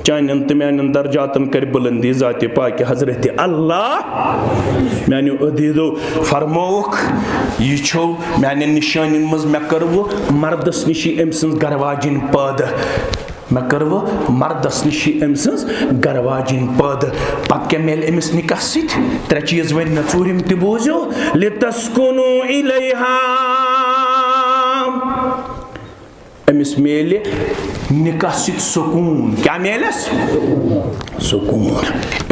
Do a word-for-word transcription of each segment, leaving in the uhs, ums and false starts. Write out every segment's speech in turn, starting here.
چانٮ۪ن تہٕ میانٮ۪ن درجاتن کرِ بُلندی ذاتِ پاکہِ حضرت اللہ۔ میانیو عزیزو، فرمووُکھ، یہِ چھو میانٮ۪ن نشانٮ۪ن منٛز، مےٚ کٔروٕ مردس نِشی أمۍ سٕنٛز گرٕ واجِنۍ پٲدٕ۔ مےٚ کٔروٕ مردس نِشی أمۍ سٕنٛز گرٕ واجِنۍ پٲدٕ۔ پتہٕ کیٛاہ میلہِ أمِس نکاح سۭتۍ؟ ترٛےٚ چیٖز ؤنۍ مےٚ، ژوٗرِم تہِ بوٗزِو، لِتَسْكُنُوا إِلَيْهَا۔ أمِس میلہِ نِکاح سۭتۍ سکوٗن۔ کیٛاہ میلٮ۪س؟ سکوٗن۔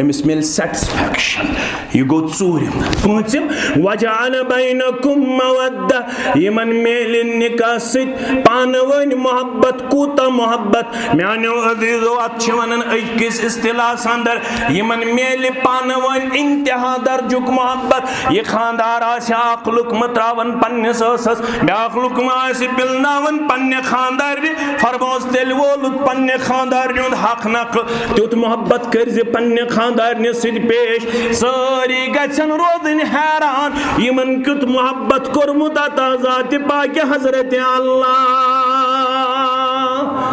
أمِس میلہِ satisfaction۔ یہِ گوٚو ژوٗرِم۔ پوٗنٛژِم، وَجَعَلَ بَيْنَكُمْ مَوَدَّةً۔ یِمَن میلہِ نِکاح سۭتۍ پانہٕ ؤنۍ محبت۔ کوٗتاہ محبت؟ میٛانیو عزیٖزو، اَتھ چھِ وَنان أکِس اصطلاحس اندر، یِمَن میلہِ پانہٕ ؤنۍ انتہا درجُک محبت۔ یہِ خانٛدار آسہِ اکھ لُقمہٕ تراوان پننِس ٲسس، بیاکھ لُقمہٕ آسہِ پِلناوان پننہِ خانٛدارنہِ، فرموس تیٚلہِ وولُت پننہِ خانٛدارنہِ ہُنٛد حق نقل۔ تیُتھ محبت کٔرۍ زِ پننہِ خانٛدارنہِ سۭتۍ پیش، سٲری گژھن روزٕنۍ حیران، یِمن کیُتھ محبت کوٚرمُت عطا ذاتِ پاکہِ حضرت اللہ۔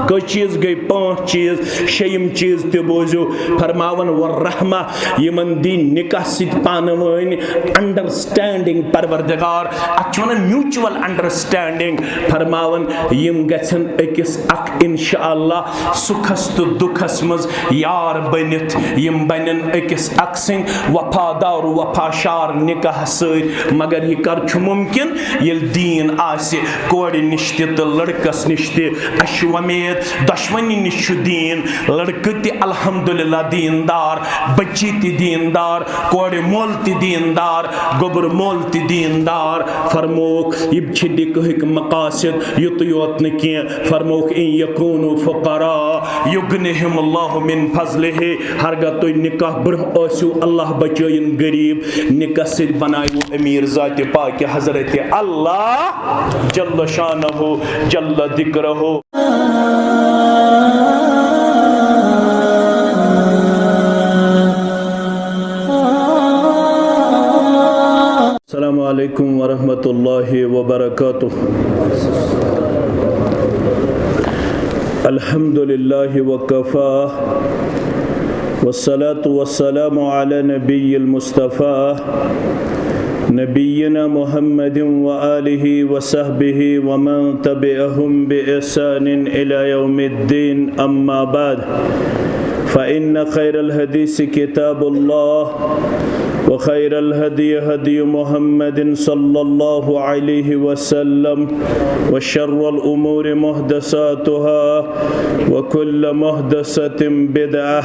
کٔژ چیٖز گٔے؟ پانٛژھ چیٖز۔ شیٚیِم چیٖز تہِ بوٗزِو، فرماوان والرحمہ، یِمن دی نکاح سۭتۍ پانہٕ ؤنۍ understanding پروردگار، اتھ چھِ ونان mutual understanding۔ فرماوان یِم گژھن أکِس اکھ انشاءاللہ سُکھس تہٕ دُکھس منٛز یار بٔنِتھ، یِم بنن أکِس اکھ سٕنٛدۍ وفادار و وفاشار نکاح سۭتۍ۔ مگر یہِ کر چھُ ممکن؟ ییٚلہِ دیٖن آسہِ۔ کورِ نِش تہِ تہٕ لڑکس نِش تہِ۔ اَسہِ چھِ وۄمید دۄشوٕنی نِش چھُ دیٖن۔ لڑکہٕ تہِ الحمدللہ دیٖندار، بچی تہِ دیٖندار، کورِ مول تہِ دیٖندار، گوٚبُر مول تہِ دیٖندار۔ فرمووُکھ، یِم چھِ نکاحٕکۍ مقاصد، یُتُے یوت نہٕ کینٛہہ۔ فرمووُکھ، ان یکونوا فقراء یغنہم اللہ من فضلہ۔ ہرگاہ تُہۍ نکاح برونٛہہ ٲسِو، اللہ بچٲیِن غریب۔ نکاح سۭتۍ بنایو امیر ذاتِ پاکہِ حضرت اللہ جل شانہ جل ذکرہ۔ السلام عليكم ورحمة الله وبركاته. الحمد لله وكفى، والصلاة والسلام على نبي المصطفى، نبينا محمد وآله وصحبه ومن تبعهم بإحسان إلى يوم الدين، أما بعد، فإن خير الحديث كتاب الله، وخير الهدي هدي محمد صلى الله عليه وسلم، وشر الأمور محدثاتها، وكل محدثة بدعة،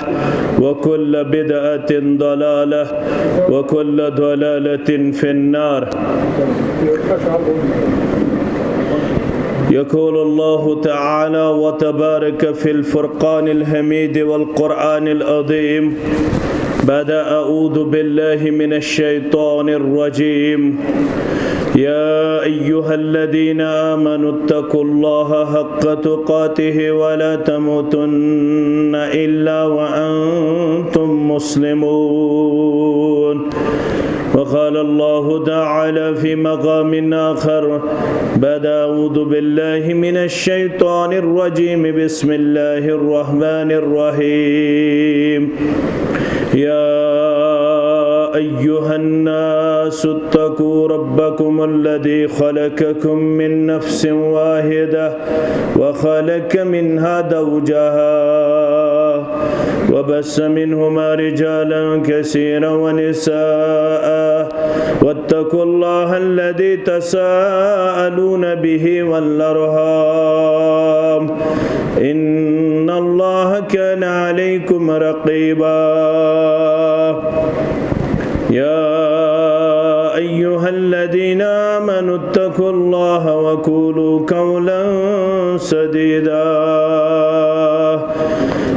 وكل بدعة ضلالة، وكل ضلالة في النار. يقول الله تعالى وتبارك في الفرقان الحميد والقرآن العظيم بعد أعوذ بالله من الشيطان الرجيم. يا أيها الذين آمنوا اتقوا الله حق تقاته ولا تموتن إلا وأنتم مسلمون. وقال الله تعالى في مقام آخر بعد أعوذ بالله من الشيطان الرجيم، بسم الله الرحمن الرحيم. يا أيها الناس اتقوا ربكم الذي خلقكم من نفس واحدة وخلق منها زوجها وبث منهما رجالا كثيرا ونساء واتقوا الله الذي تساءلون به والأرحام إن الله كان عليكم رقيبا. يا أيها الذين آمنوا اتقوا الله وقولوا قولا سديدا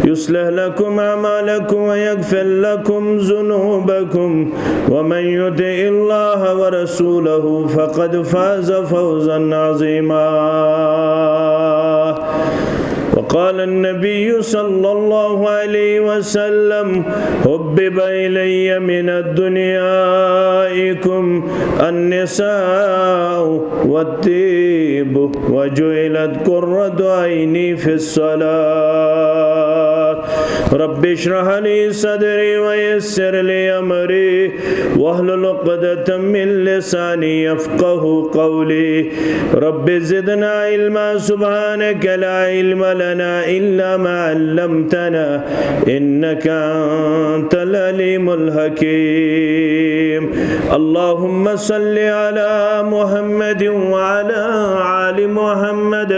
يصلح لكم أعمالكم ويغفر لكم ذنوبكم ومن يطع الله ورسوله فقد فاز فوزا عظيما. وقال النبي صلى الله عليه وسلم: حبب إلي من دنيائكم النساء والطيب وجعلت قرة عيني في الصلاة. رب اشرح لي صدري ويسر لي أمري واحلل عقدة من لساني يفقه قولي. رب زدنا علما، سبحانك لا علم لنا إلا ما علمتنا إنك أنت العليم الحكيم. اللهم صل على محمد وعلى آل محمد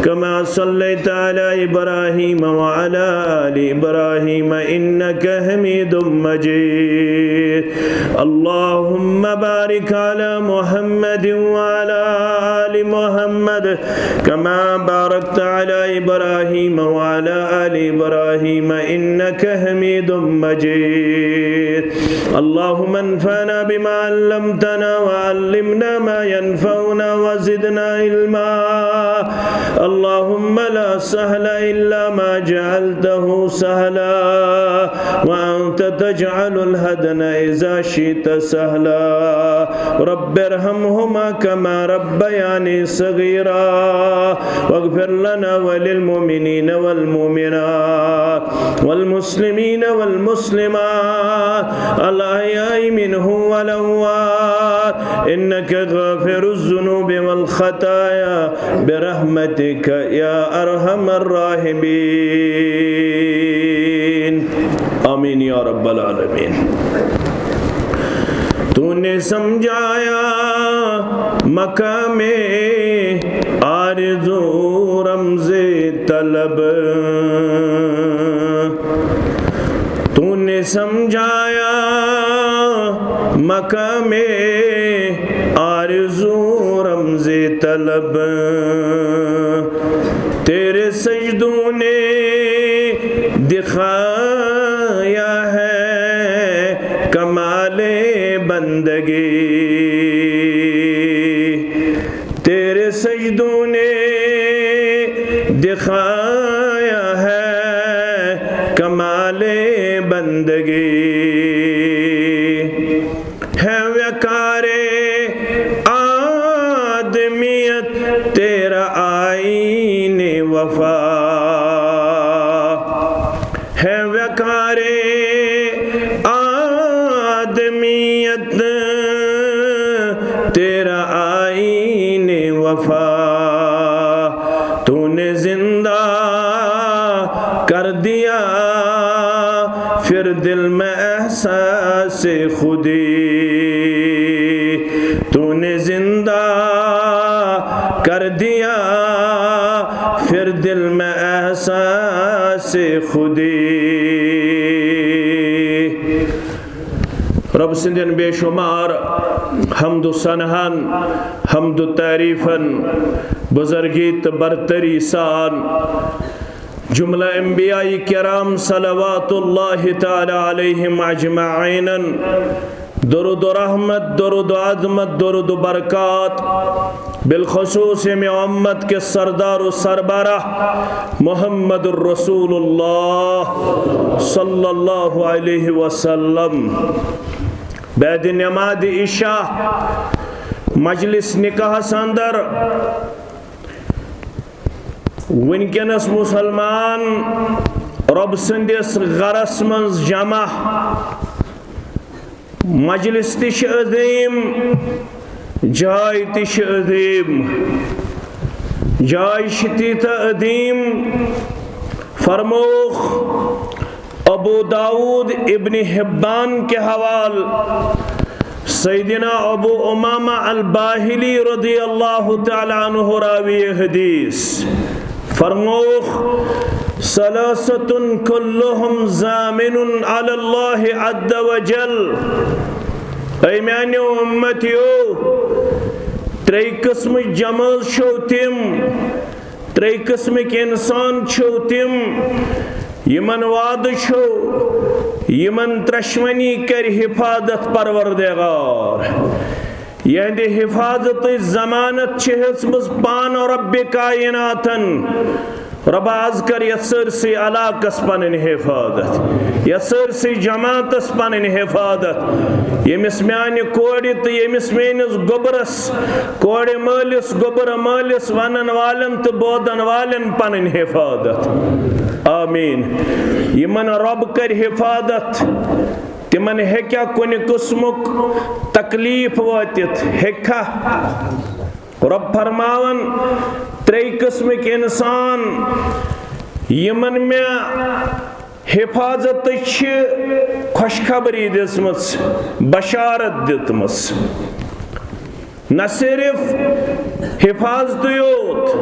كما صليت على إبراهيم وعلى آل إبراهيم إنك حميد مجيد. اللهم بارك على محمد وعلى آل محمد كما باركت على إبراهيم وعلى آل إبراهيم إنك حميد مجيد. اللهم انفعنا بما علمتنا وعلمنا ما ينفعنا وزدنا علما. اللهم لا سهل إلا ما جعلته سهلا وأنت تجعل الحزن إذا شئت سهلا. رب ارحمهما كما ربياني صغيرا. واغفر لنا وللمؤمنين والمؤمنات والمسلمين والمسلمات الأحياء منهم والأموات إنك غافر الذنوب والخطايا برحمتك يا أرحم الراحمين. آمين يا رب العالمين. تو نے سمجھایا مقام آرزو رمز طلب، تو نے سمجھایا مقام آرزو رمز طلب، تیرے سجدوں نے دکھایا ہے کمال بندگی۔ تیرے سجدوں نے دکھایا ہے کمال بندگی۔ ہے وقار آدمیت تیرا آئین وفا، ہے وقار آدمیت تیرا آئین وفا۔ تو نے زندہ کر دیا پھر دل میں احساس خودی، تو نے زندہ کر دیا پھر دل میں احساس خودی۔ رب سٕنٛدٮ۪ن بے شمار حمد و ثناہن، حمد و تعریفن، بزرگی تہٕ برتری سان جملہ انبیاء کرام صلوات اللہ تعالی علیہم اجمعینن درود و رحمت، درود و عظمت، درود و برکات، بالخصوص ییٚمہِ امت کِس سردار و سربراہ محمد رسول اللہ صلی اللہ علیہ وسلم۔ بعد نماز عشاء مجلس نکاحس اندر وٕنکیٚنس مسلمان رۄب سٕنٛدِس گرس منٛز جمع۔ مجلس تہِ چھِ عظیٖم، جاے تہِ چھِ عظیٖم۔ جاے چھِ تیٖژاہ عظیٖم، فرمووُکھ ابو داؤد ابن حبان کے حوال، سیدنا ابو امامہ الباہلی رضی اللہ تعالی عنہ راوی حدیث، فرمووُکھ، ثلاثة كلهم ضامن على الله عز وجل۔ اے میانیو امتیو، ترٛے قٕسمٕچ جمٲژ چھو تِم، ترٛے قٕسمٕکۍ انسان چھِو تِم، یِمن وعدٕ چھُ، یِمن ترٛشوٕنی کرِ حفاظت پروردگار۔ یِہنٛدِ حفاظتٕچ ضمانت چھِ ہیٚژمٕژ پانہٕ رۄبِ کائناتن۔ رۄبا، از کر یتھ سٲرسٕے علاقس پنٕنۍ حفاظت، یتھ سٲرسٕے جماعتس پنٕنۍ حفاظت، ییٚمِس میانہِ کورِ تہٕ ییٚمِس میٲنِس گوٚبرس، کورِ مٲلِس، گوٚبرٕ مٲلِس، ونن والٮ۪ن تہٕ بوزن والٮ۪ن پنٕنۍ حفاظت۔ آمین۔ یِمن رۄب کرِ حفاظت، تِمن ہیٚکیٛاہ کُنہِ قٕسمُک تکلیف وٲتِتھ؟ ہیٚکھا؟ رۄب فرماوان، ترٛیٚیہِ قٕسمٕکۍ انسان، یِمن مےٚ حفاظتٕچ چھِ خوشخبری دِژمٕژ، بشارت دِژمٕژ۔ نہ صرف حفاظتٕے یوت،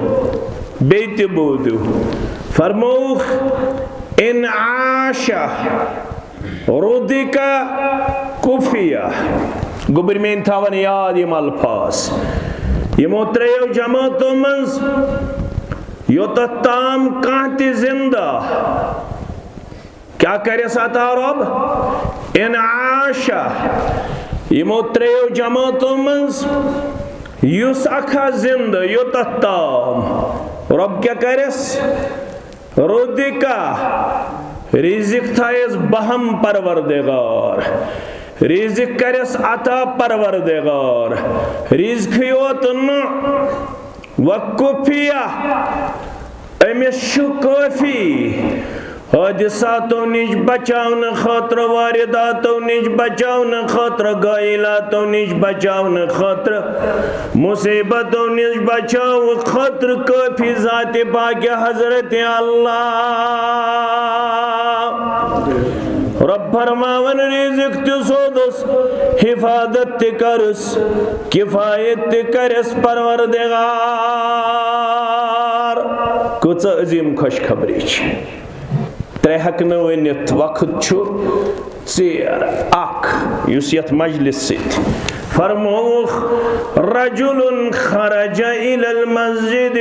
بیٚیہِ تہِ بوٗزِو، فرمووُکھ، "ان عاش رزق کفیہ۔" گوٚبرۍ میٲنۍ تھاوان یاد یِم الفاظ، یِمو ترٛیٚیو جماعتو منٛز یوٚتتھ تام کانٛہہ تہِ زندٕ کیٛاہ کَرٮ۪س عطا رۄب؟ ان عاش۔ یِمو ترٛیٚیو جماعتو منٛز یُس اکھا زِندٕ یوٚتتھ تام رۄب کیٛاہ کَرٮ۪س؟ رزق، رزق تھایس بہم پروردگار، رزق کَرٮ۪س عطا پروردگار، رزقٕے یوت نہٕ، وکفیہ، أمِس چھُ کٲفی حٲدِثاتو نِش بچاونہٕ خٲطرٕ، وارداتو نِش بچاونہٕ خٲطرٕ، گٲیلاتو نِش بچاونہٕ خٲطرٕ، مصیبتو نِش بچاونہٕ خٲطرٕ کٲفی ذاتِ پاکِ حضرت اللہ۔ رۄب فرماوان، رزق تہِ سوزُس، حفاظت تہِ کٔرٕس، کفایت تہِ کٔرِس پروردگار۔ کۭژاہ عظیٖم خوشخبری چھِ۔ ترٛےٚ ہٮ۪کہٕ نہٕ ؤنِتھ، وقت چھُ ژیر اکھ، یُس یتھ مجلس سۭتۍ فرمووُکھ، رجل خرج الی المسجد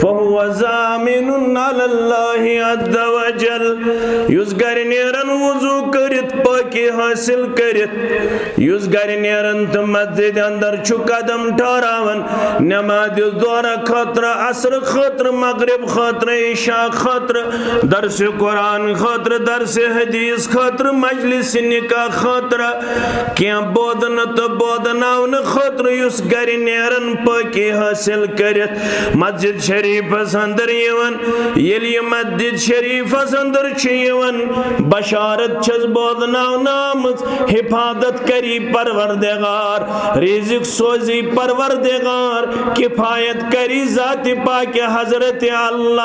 فهو ضامن علی اللہ عز وجل۔ یُس گرِ نیران وضو کٔرِتھ، پٲکی حٲصِل کٔرِتھ، یُس گرِ نیران تہٕ مسجد اندر چھُ قدم ٹھہراوان، نمازِ ظہر خٲطرٕ، عصر خٲطرٕ، مغرب خٲطرٕ، عشاء خٲطرٕ، درسِ قرآن خٲطرٕ، درسِ حدیث خٲطرٕ، مجلسِ نکاح خٲطرٕ، کینٛہہ بوزنہٕ تہٕ بوزناونہٕ خٲطرٕ، یُس گرِ نیران پٲکی حٲصِل کٔرِتھ مسجد شریفس اندر یِوان، ییٚلہِ یہِ مسجد شریفس اندر چھُ یِوان، بشارت چھس بوزناونہٕ آمٕژ، حفاظت کری پروردگار، رزق سوزی پروردگار، کفایت کری ذاتِ پاکِ حضرت اللہ۔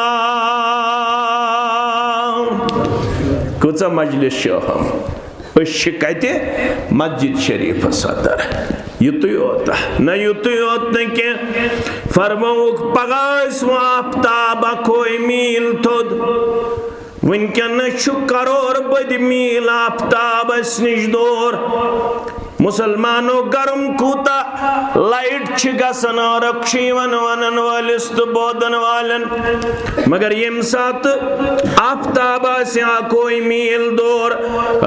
کۭژاہ مجلس چھِ اہم۔ أسۍ چھِ کتہِ؟ مسجد شریفس اندر۔ یُتُے یوت نہٕ، نہ یُتُے یوت نہٕ کینٛہہ، فرمووُکھ، پگاہ ٲسۍ وۄنۍ آفتاب اکوے میٖل تھوٚد، وٕنکیٚنس چھُ کرور بٔدۍ میٖل آفتابس نِش دوٗر۔ مسلمانو، گرم کوٗتاہ، لایٹ چھِ گژھان، عٲرق چھُ یِوان ونن وٲلِس تہٕ بوزن والٮ۪ن، مگر ییٚمہِ ساتہٕ آفتاب آسہِ اکوے میٖل دوٗر،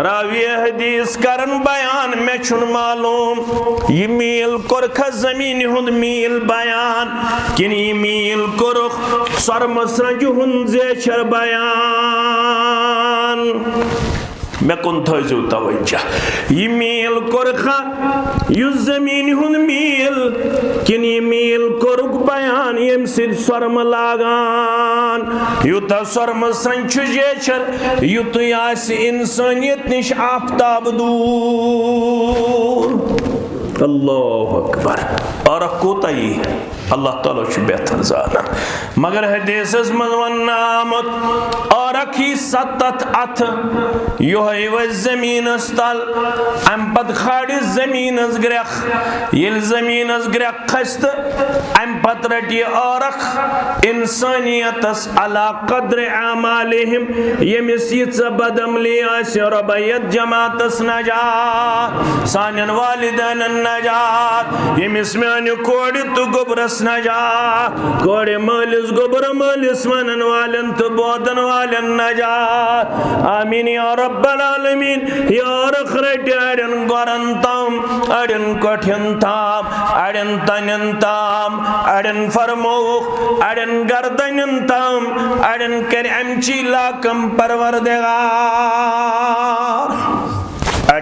راوی حدیث کرن بیان، مےٚ چھُنہٕ معلوم یہِ میٖل کوٚرکھا زمینہِ ہُنٛد میٖل بیان، کِنہٕ یہِ میٖل کوٚرُکھ سۄرمہٕ سرٛنٛجہِ ہُنٛد زیچھر بیان؟ مےٚ کُن تھٲیزیو توجہ۔ یہِ میٖل کوٚرکھا یُس زمینہِ ہُنٛد میٖل، کِنہٕ یہِ میٖل کوٚرُکھ بیان، ییٚمہِ سۭتۍ سۄرمہٕ لاگان؟ یوٗتاہ سۄرمہٕ سرٛنٛجہِ چھُ زیچھر، یُتُے آسہِ انسٲنیت نِش آفتاب دوٗر۔ اللہ اکبر۔ عٲرق کوٗتاہ یی؟ اللہ تعالیٰ چھُ بہتر زانان۔ مگر حدیثس منٛز وننہٕ آمُت، عٲرق یی ستتھ اتھٕ، یِہوٚے وَسہِ زٔمیٖنس تل، امہِ پتہٕ کھالہِ زٔمیٖنس گرٛٮ۪کھ۔ ییٚلہِ زٔمیٖنس گرٛٮ۪کھ کھسہِ تہٕ امہِ پتہٕ رٹہِ یہِ عٲرق انسانیتس علی قدر اعمالہم، ییٚمِس ییٖژاہ بدعملی آسہِ، رۄبہ یتھ جماعتس نجات، سانٮ۪ن والدینن نجات، ییٚمِس میانہِ کورِ تہٕ گوٚبرس نجات، کورِ مٲلِس، گوٚبرٕ مٲلِس، ونن والٮ۪ن تہٕ بوزن والٮ۪ن نجات۔ آمین یا رب العالمین۔ یہِ عٲرق رٹہِ اڑٮ۪ن گۄرن تام، اڑٮ۪ن کۄٹھٮ۪ن تام، اڑٮ۪ن تنٮ۪ن تام، اڑٮ۪ن فرمووُکھ، اڑٮ۪ن گردنٮ۪ن تام، اڑٮ۪ن کرِ امچی لاکم پروردگار۔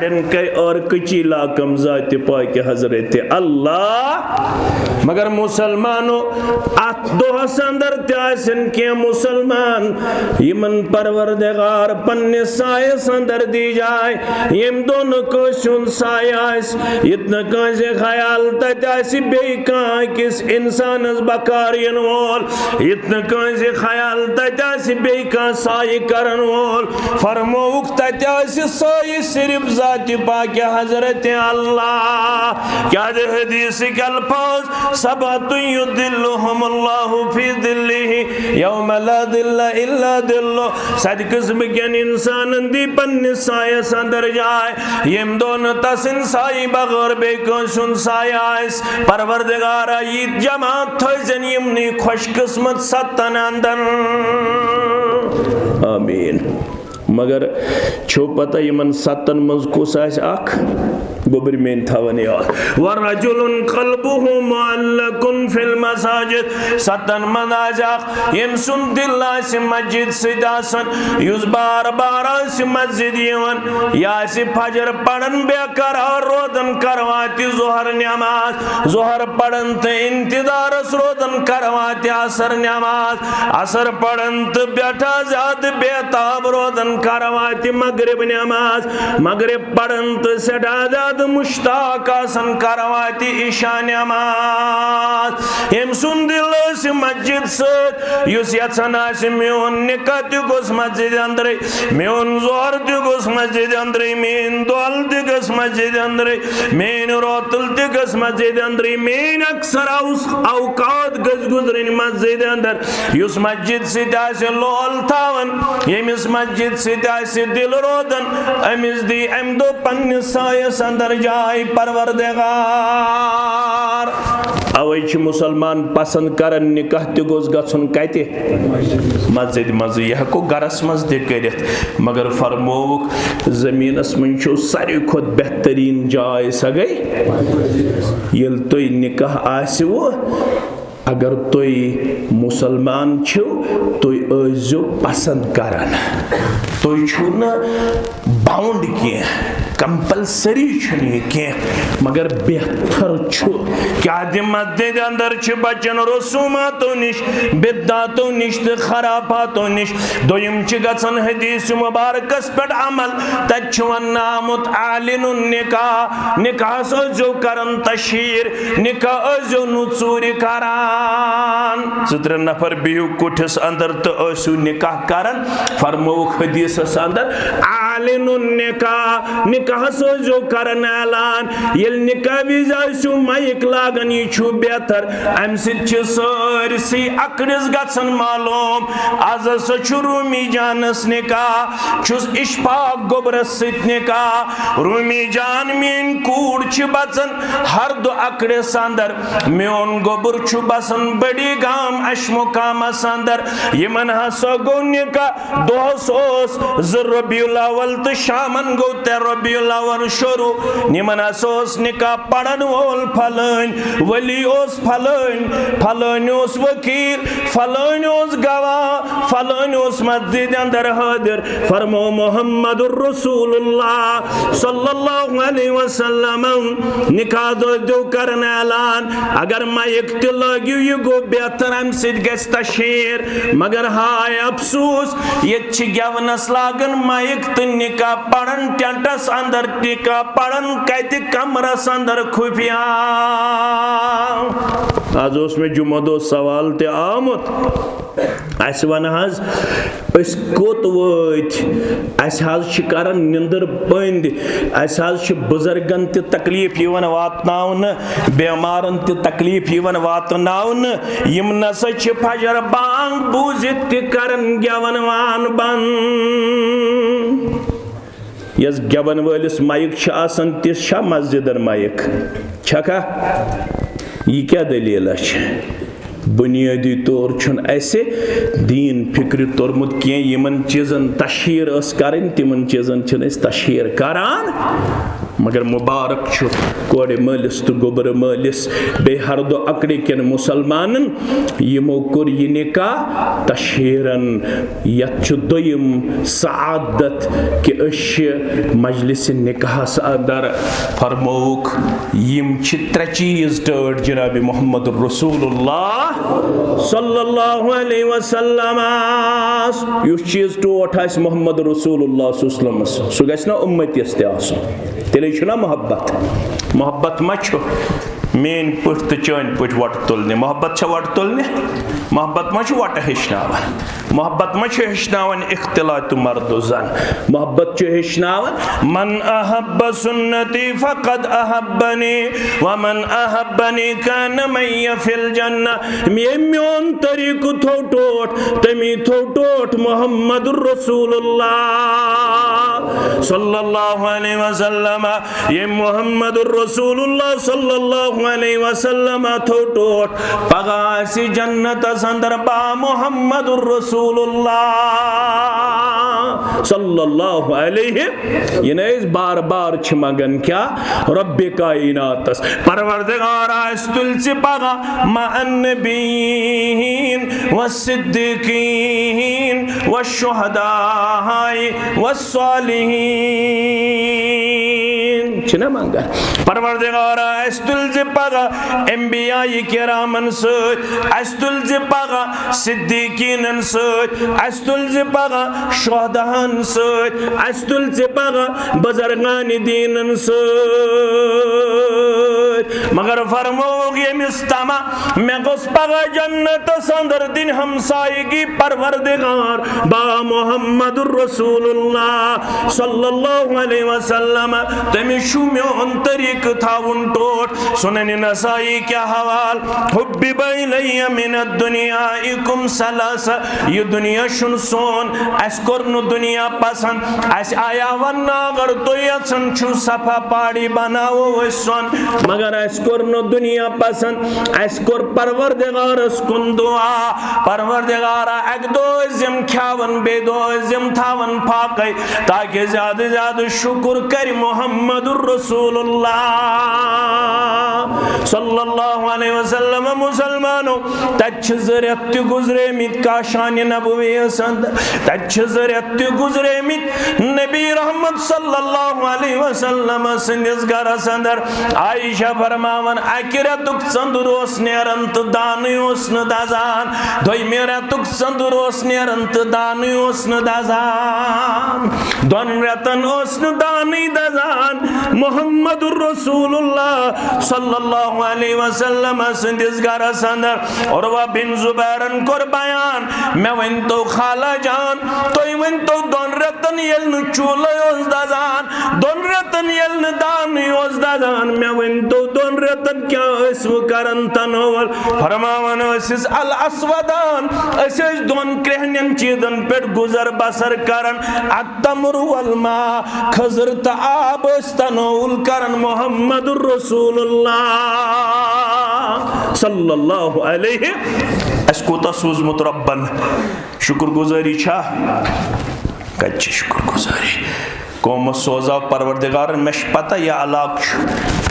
کَرِ اور کٔچی لاکم ذاتِ پاکہِ حضرت اللہ۔ مگر مسلمانو، اتھ دۄہس اندر تہِ آسن کینٛہہ مسلمان، یِمن پروردگار پننِس سایس اندر دی جاے، ییٚمہِ دۄہ نہٕ کٲنٛسہِ ہُنٛد سایہِ آسہِ، ییٚتہِ نہٕ کٲنٛسہِ خیال تتہِ آسہِ بیٚیہِ کانٛہہ أکِس انسانس بکار یِنہٕ وول، ییٚتہِ نہٕ کٲنٛسہِ خیال تتہِ آسہِ بیٚیہِ کانٛہہ سایہِ کرن وول۔ فرمووُکھ، تتہِ آسہِ سایہِ صرف ذاتِ پاکہِ حضرت اللہ۔ کیٛاہ دِ حدیثٕکۍ الفاظ؟ سبعة يظلهم الله في ظله يوم لا ظل إلا ظله۔ ستہِ قٕسمہٕ کٮ۪ن انسانن دی پننِس سایس اندر جاے، ییٚمہِ دۄہ نہٕ تسٕنٛدِ سایہِ بغٲر بیٚیہِ کٲنٛسہِ ہُنٛد سایہِ آسہِ۔ پروردگارا، یہِ جماعت تھٲوزٮ۪ن یِمنٕے خۄش قٕسمت ستن اندر۔ آمین۔ مگر چھو پتہ یِمن ستن منٛز کُس آسہِ اکھ؟ گوٚبرۍ میٲنۍ تھاوان یاد۔ ورجل قلبه معلق في المساجد۔ ستن منٛز آسہِ اکھ، ییٚمۍ سُنٛد دِل آسہِ مسجد سۭتۍ آسان، یُس بار بار آسہِ مسجد یِوان، یہِ آسہِ فجر پران بے قرار روزان، کرواتِ ظہر نماز، ظہر پران تہٕ انتظارس روزان، کرواتِ عصر نماز، عصر پران تہٕ بیٹھا زیادٕ بے تاب روزان، کرواتِ مغرب نماز، مغرب پران تہٕ سٮ۪ٹھاہ زیادٕ مشتاق آسان، کرواتِ عشاء نماز۔ ییٚمۍ سُنٛد دِل آسہِ مسجد سۭتۍ، یُس یژھان آسہِ میون نکاح تہِ گوٚژھ مسجد اندرے، میون ظہر تہِ گوٚژھ مسجد اندرے، میٲنۍ دۄل تہِ گٔژھ مسجد اندرے، میٲنۍ روتل تہِ گٔژھ مسجد اندرے، میٲنۍ اکثر اوس-، اوقات گٔژھ گُزرٕنۍ مسجد اندر۔ یُس مسجد سۭتۍ آسہِ لول تھاوان، ییٚمِس مسجد سۭتۍ آسہِ دِل روزان، أمِس دی اَمہِ دۄہ پننِس سایس اندر جاے پروردگار۔ اوے چھِ مسلمان پسند کران نکاح تہِ گوٚژھ گژھُن کتہِ؟ مسجد منٛزٕے۔ یہِ ہٮ۪کو گرس منٛز تہِ کٔرِتھ، مگر فرمووُکھ، زٔمیٖنس منٛز چھُو ساروی کھۄتہٕ بہتریٖن جاے سۄ گٔے ییٚلہِ تُہۍ نکاح آسِوٕ۔ اگر تُہۍ مسلمان چھِو، تُہۍ ٲسۍزیو پسند کران۔ تُہۍ چھِو نہٕ باؤنڈ کینٛہہ، کمپلسری چھُنہٕ یہِ کینٛہہ، مگر بہتر چھُ۔ کیٛاہ دِ مسجد اندر چھِ بچن رسوماتو نِش، بدعاتو نِش تہٕ خرافاتو نِش۔ دوٚیِم چھِ گژھان حدیث مبارکس پٮ۪ٹھ عمل، تتہِ چھُ وننہٕ آمُت اعلنوا النکاح، نکاحس ٲسۍزیو کران تشہیر، نکاح ٲسۍزیو نہٕ ژوٗرِ کران۔ زٕ ترٛےٚ نفر بِہِو کُٹھِس اندر تہٕ ٲسِو نکاح کران۔ فرمووُکھ حدیثس اندر، اعلنوا النکاح، نکاحس ٲسۍزیو کران اعلان۔ ییٚلہِ نکاح وِزِ ٲسِو مایِک لاگان، یہِ چھُ بہتر۔ امہِ سۭتۍ چھِ سٲرسٕے اکڑِس گژھان معلوم۔ از ہسا چھُ رومی جانس نکاح، چھُس اشفاق گوٚبرس سۭتۍ نکاح۔ رومی جان، میٲنۍ کوٗر چھِ بچان ہر دۄہ اکڑِس اندر۔ میون گوٚبُر چھُ بسان بٔڑی گام اشمُقامس اندر۔ یِمن ہسا گوٚو نکاح، دۄہس اوس زٕ ربیع الاول تہٕ شامن گوٚو ترٛےٚ ربیع الاول شروع۔ یِمن ہسا اوس نکاح پرن وول فلٲنۍ، ولی اوس فلٲنۍ، فلٲنۍ اوس وکیل، فلٲنۍ اوس گواہ، فلٲنۍ اوس مسجد اندر حٲضِر۔ فرمو محمد رسول اللہ صلی اللہ علیہ وسلم، نکاح دۄہ دیو کرن اعلان۔ اگر مایک تہِ لٲگِو، یہِ گوٚو بہتر، امہِ سۭتۍ گژھِ تشہیر۔ مگر ہاے افسوس، ییٚتہِ چھِ گٮ۪ونس لاگان مایک تہٕ نکاح پران ٹینٹس اندر، نکاح پران کتہِ؟ کمرس اندر خفیہ۔ از اوس مےٚ جمعہ دۄہ سوال تہِ آمُت، اسہِ ون حظ، أسۍ کوٚت وٲتۍ؟ اسہِ حظ چھِ کران نِندٕر پٔنٛدۍ، اسہِ حظ چھِ بُزرگن تہِ تکلیف یِوان واتناونہٕ، بیمارن تہِ تکلیف یِوان واتناونہٕ، یِم نسا چھِ فجر بانگ بوٗزِتھ تہِ کران گٮ۪ون وان بند۔ یۄس گٮ۪ون وٲلِس مایک چھِ آسان، تِژھ چھا مسجدن مایک؟ چھکھا؟ یہِ کیٛاہ دٔلیٖلہ چھِ؟ بُنیٲدی طور چھُنہٕ اَسہِ دیٖن فِکرِ توٚرمُت کینٛہہ۔ یِمن چیٖزن تشہیٖر ٲس کَرٕنۍ، تِمن چیٖزن چھِنہٕ أسۍ تشہیٖر کَران۔ مگر مبارک چھُ کورِ مٲلِس تہٕ گوٚبرٕ مٲلِس، بیٚیہِ ہر دو اکڑِ کٮ۪ن مُسلمانن، یِمو کوٚر یہِ نکاح تشہیرن۔ یتھ چھُ دوٚیِم سعادت کہِ أسۍ چھِ مجلس نکاحس اندر۔ فرمووُکھ، یِم چھِ ترٛےٚ چیٖز ٹٲٹھۍ جناب محمد رسول اللہ صلی اللہ علیہ وسلم۔ یُس چیٖز ٹوٹھ آسہِ محمد رسول اللہ صلی اللہ علیہ وسلمس، سُہ گژھِ نا اُمتیس تہِ آسُن۔ تیٚلے چھُنہ محبت۔ محبت ما چھُ میٲنۍ پٔٹھۍ تہٕ چٲنۍ پٔٹھۍ وۄٹہٕ تُلنہِ؟ محبت چھا وۄٹہٕ تُلنہِ؟ محبت ما چھُ وۄٹہٕ ہیٚچھناوان؟ محبت ما چھُ ہیٚچھناوان اختلاط مرد و زن؟ محبت چھُ ہیٚچھناوان، من احب سنتی فقد احبنی ومن احبنی کان معی فی الجنہ۔ ییٚمۍ میون طریٖقہٕ تھوٚو ٹوٹھ، تٔمی تھوٚو ٹوٹھ محمد رسول اللہ صلی اللہ علیہ وسلم۔ ییٚمۍ محمد رسول اللہ صلی اللہ علیہ وسلم تھوٚو ٹوٹھ، پگاہ آسہِ جنتس اندر با محمد رسول اللہ صلی اللہ علیہ۔ یہِ نہ أسۍ بار بار چھِ منگان کیا؟ رب کائناتس، پروردگار، اسہِ تُلۍ ژٕ پگاہ مع النبیین والصدیقین والشہداء والصالحین۔ چھِنہ منگان؟ پروردگارا، اسہِ تُلۍ زِ پگاہ انبیاء کرامن سۭتۍ، اسہِ تُلۍ زِ پگاہ صدیقینن سۭتۍ، اسہِ تُلۍ زِ پگاہ شہداہن سۭتۍ، اسہِ تُلۍ زِ پگاہ بزرگان دینن سۭتۍ۔ مگر فرمووُکھ، ییٚمِس طمع مےٚ گوٚژھ پگاہ جنتس اندر دِنۍ ہمسایگی، پروردگار با محمد رسول اللہ صلی اللہ علیہ وسلم، تٔمِس چھُ میون طریٖقہٕ تھاوُن ٹوٹھ۔ سنن نسائی کیا حوال، حبب الی من الدنیا کم ثلاثہ، یہِ دُنیا چھُنہٕ سون، اسہِ کوٚر نہٕ دُنیا پسند۔ اسہِ آیا وننہٕ، اگر تُہۍ یژھان چھِو صفا پاڑی بناوو أسۍ سۄن، مگر اسہِ کوٚر نہٕ دُنیا پسند۔ اسہِ کوٚر پروردگارس کُن دعا، پروردگارا، اکہِ دۄہ ٲسۍ یِم کھیاون، بیٚیہِ دۄہ ٲسۍ یِم تھاون فاقے، تاکہِ زیادٕ زیادٕ شکر کرِ محمد رسول اللہ صلی اللہ علیہ وسلم۔ مسلمانو، تتہِ چھِ زٕ رٮ۪تھ تہِ گُزریمٕتۍ کاشانِ نبوی یس اندر۔ تتہِ چھِ زٕ رٮ۪تھ تہِ گُزریمٕتۍ نبی رحمت صلی اللہ علیہ وسلم سٕنٛدِس گرس اندر۔ عائشہ فرماوان، اکہِ رٮ۪تُک ژٔنٛدُر اوس نیران تہٕ دانٕے اوس نہٕ دزان۔ دوٚیمہِ رٮ۪تُک ژٔنٛدُر اوس نیران تہٕ دانٕے اوس نہٕ دزان۔ دۄن رٮ۪تن اوس نہٕ دانٕے دزان۔ محمد رسول اللہ صلی اللہ علیہ وسلم سٕنٛدِس گرس اندر عروہ بن زبیرن کوٚر بیان، مےٚ ؤنۍ تو خالہ جان، تُہۍ ؤنۍ تو، دۄن رٮ۪تن ییٚلہِ نہٕ چوٗلے اوس دزان، دۄن رٮ۪تن ییٚلہِ نہٕ دانٕے اوس دزان، مےٚ ؤنۍ تو، دۄن رٮ۪تن کیٛاہ ٲسوٕ کران تناول؟ فرماوان ٲسِس الاسودان، أسۍ ٲسۍ دۄن کرٛہنٮ۪ن چیٖزن پٮ۪ٹھ گُزر بسر کران، التمر والماء، کھٔزٕر تہٕ آب ٲسۍ تناول کران محمد رسول اللہ صلی اللہ علیہ۔ اَسہِ کوٗتاہ سوٗزمُت رۄبن؟ شُکر گُزٲری چھا؟ کَتہِ چھِ شُکر گُزٲری؟ قومس سوزاو پروردگارن، مےٚ چھِ پتہ یہِ علاقہٕ چھُ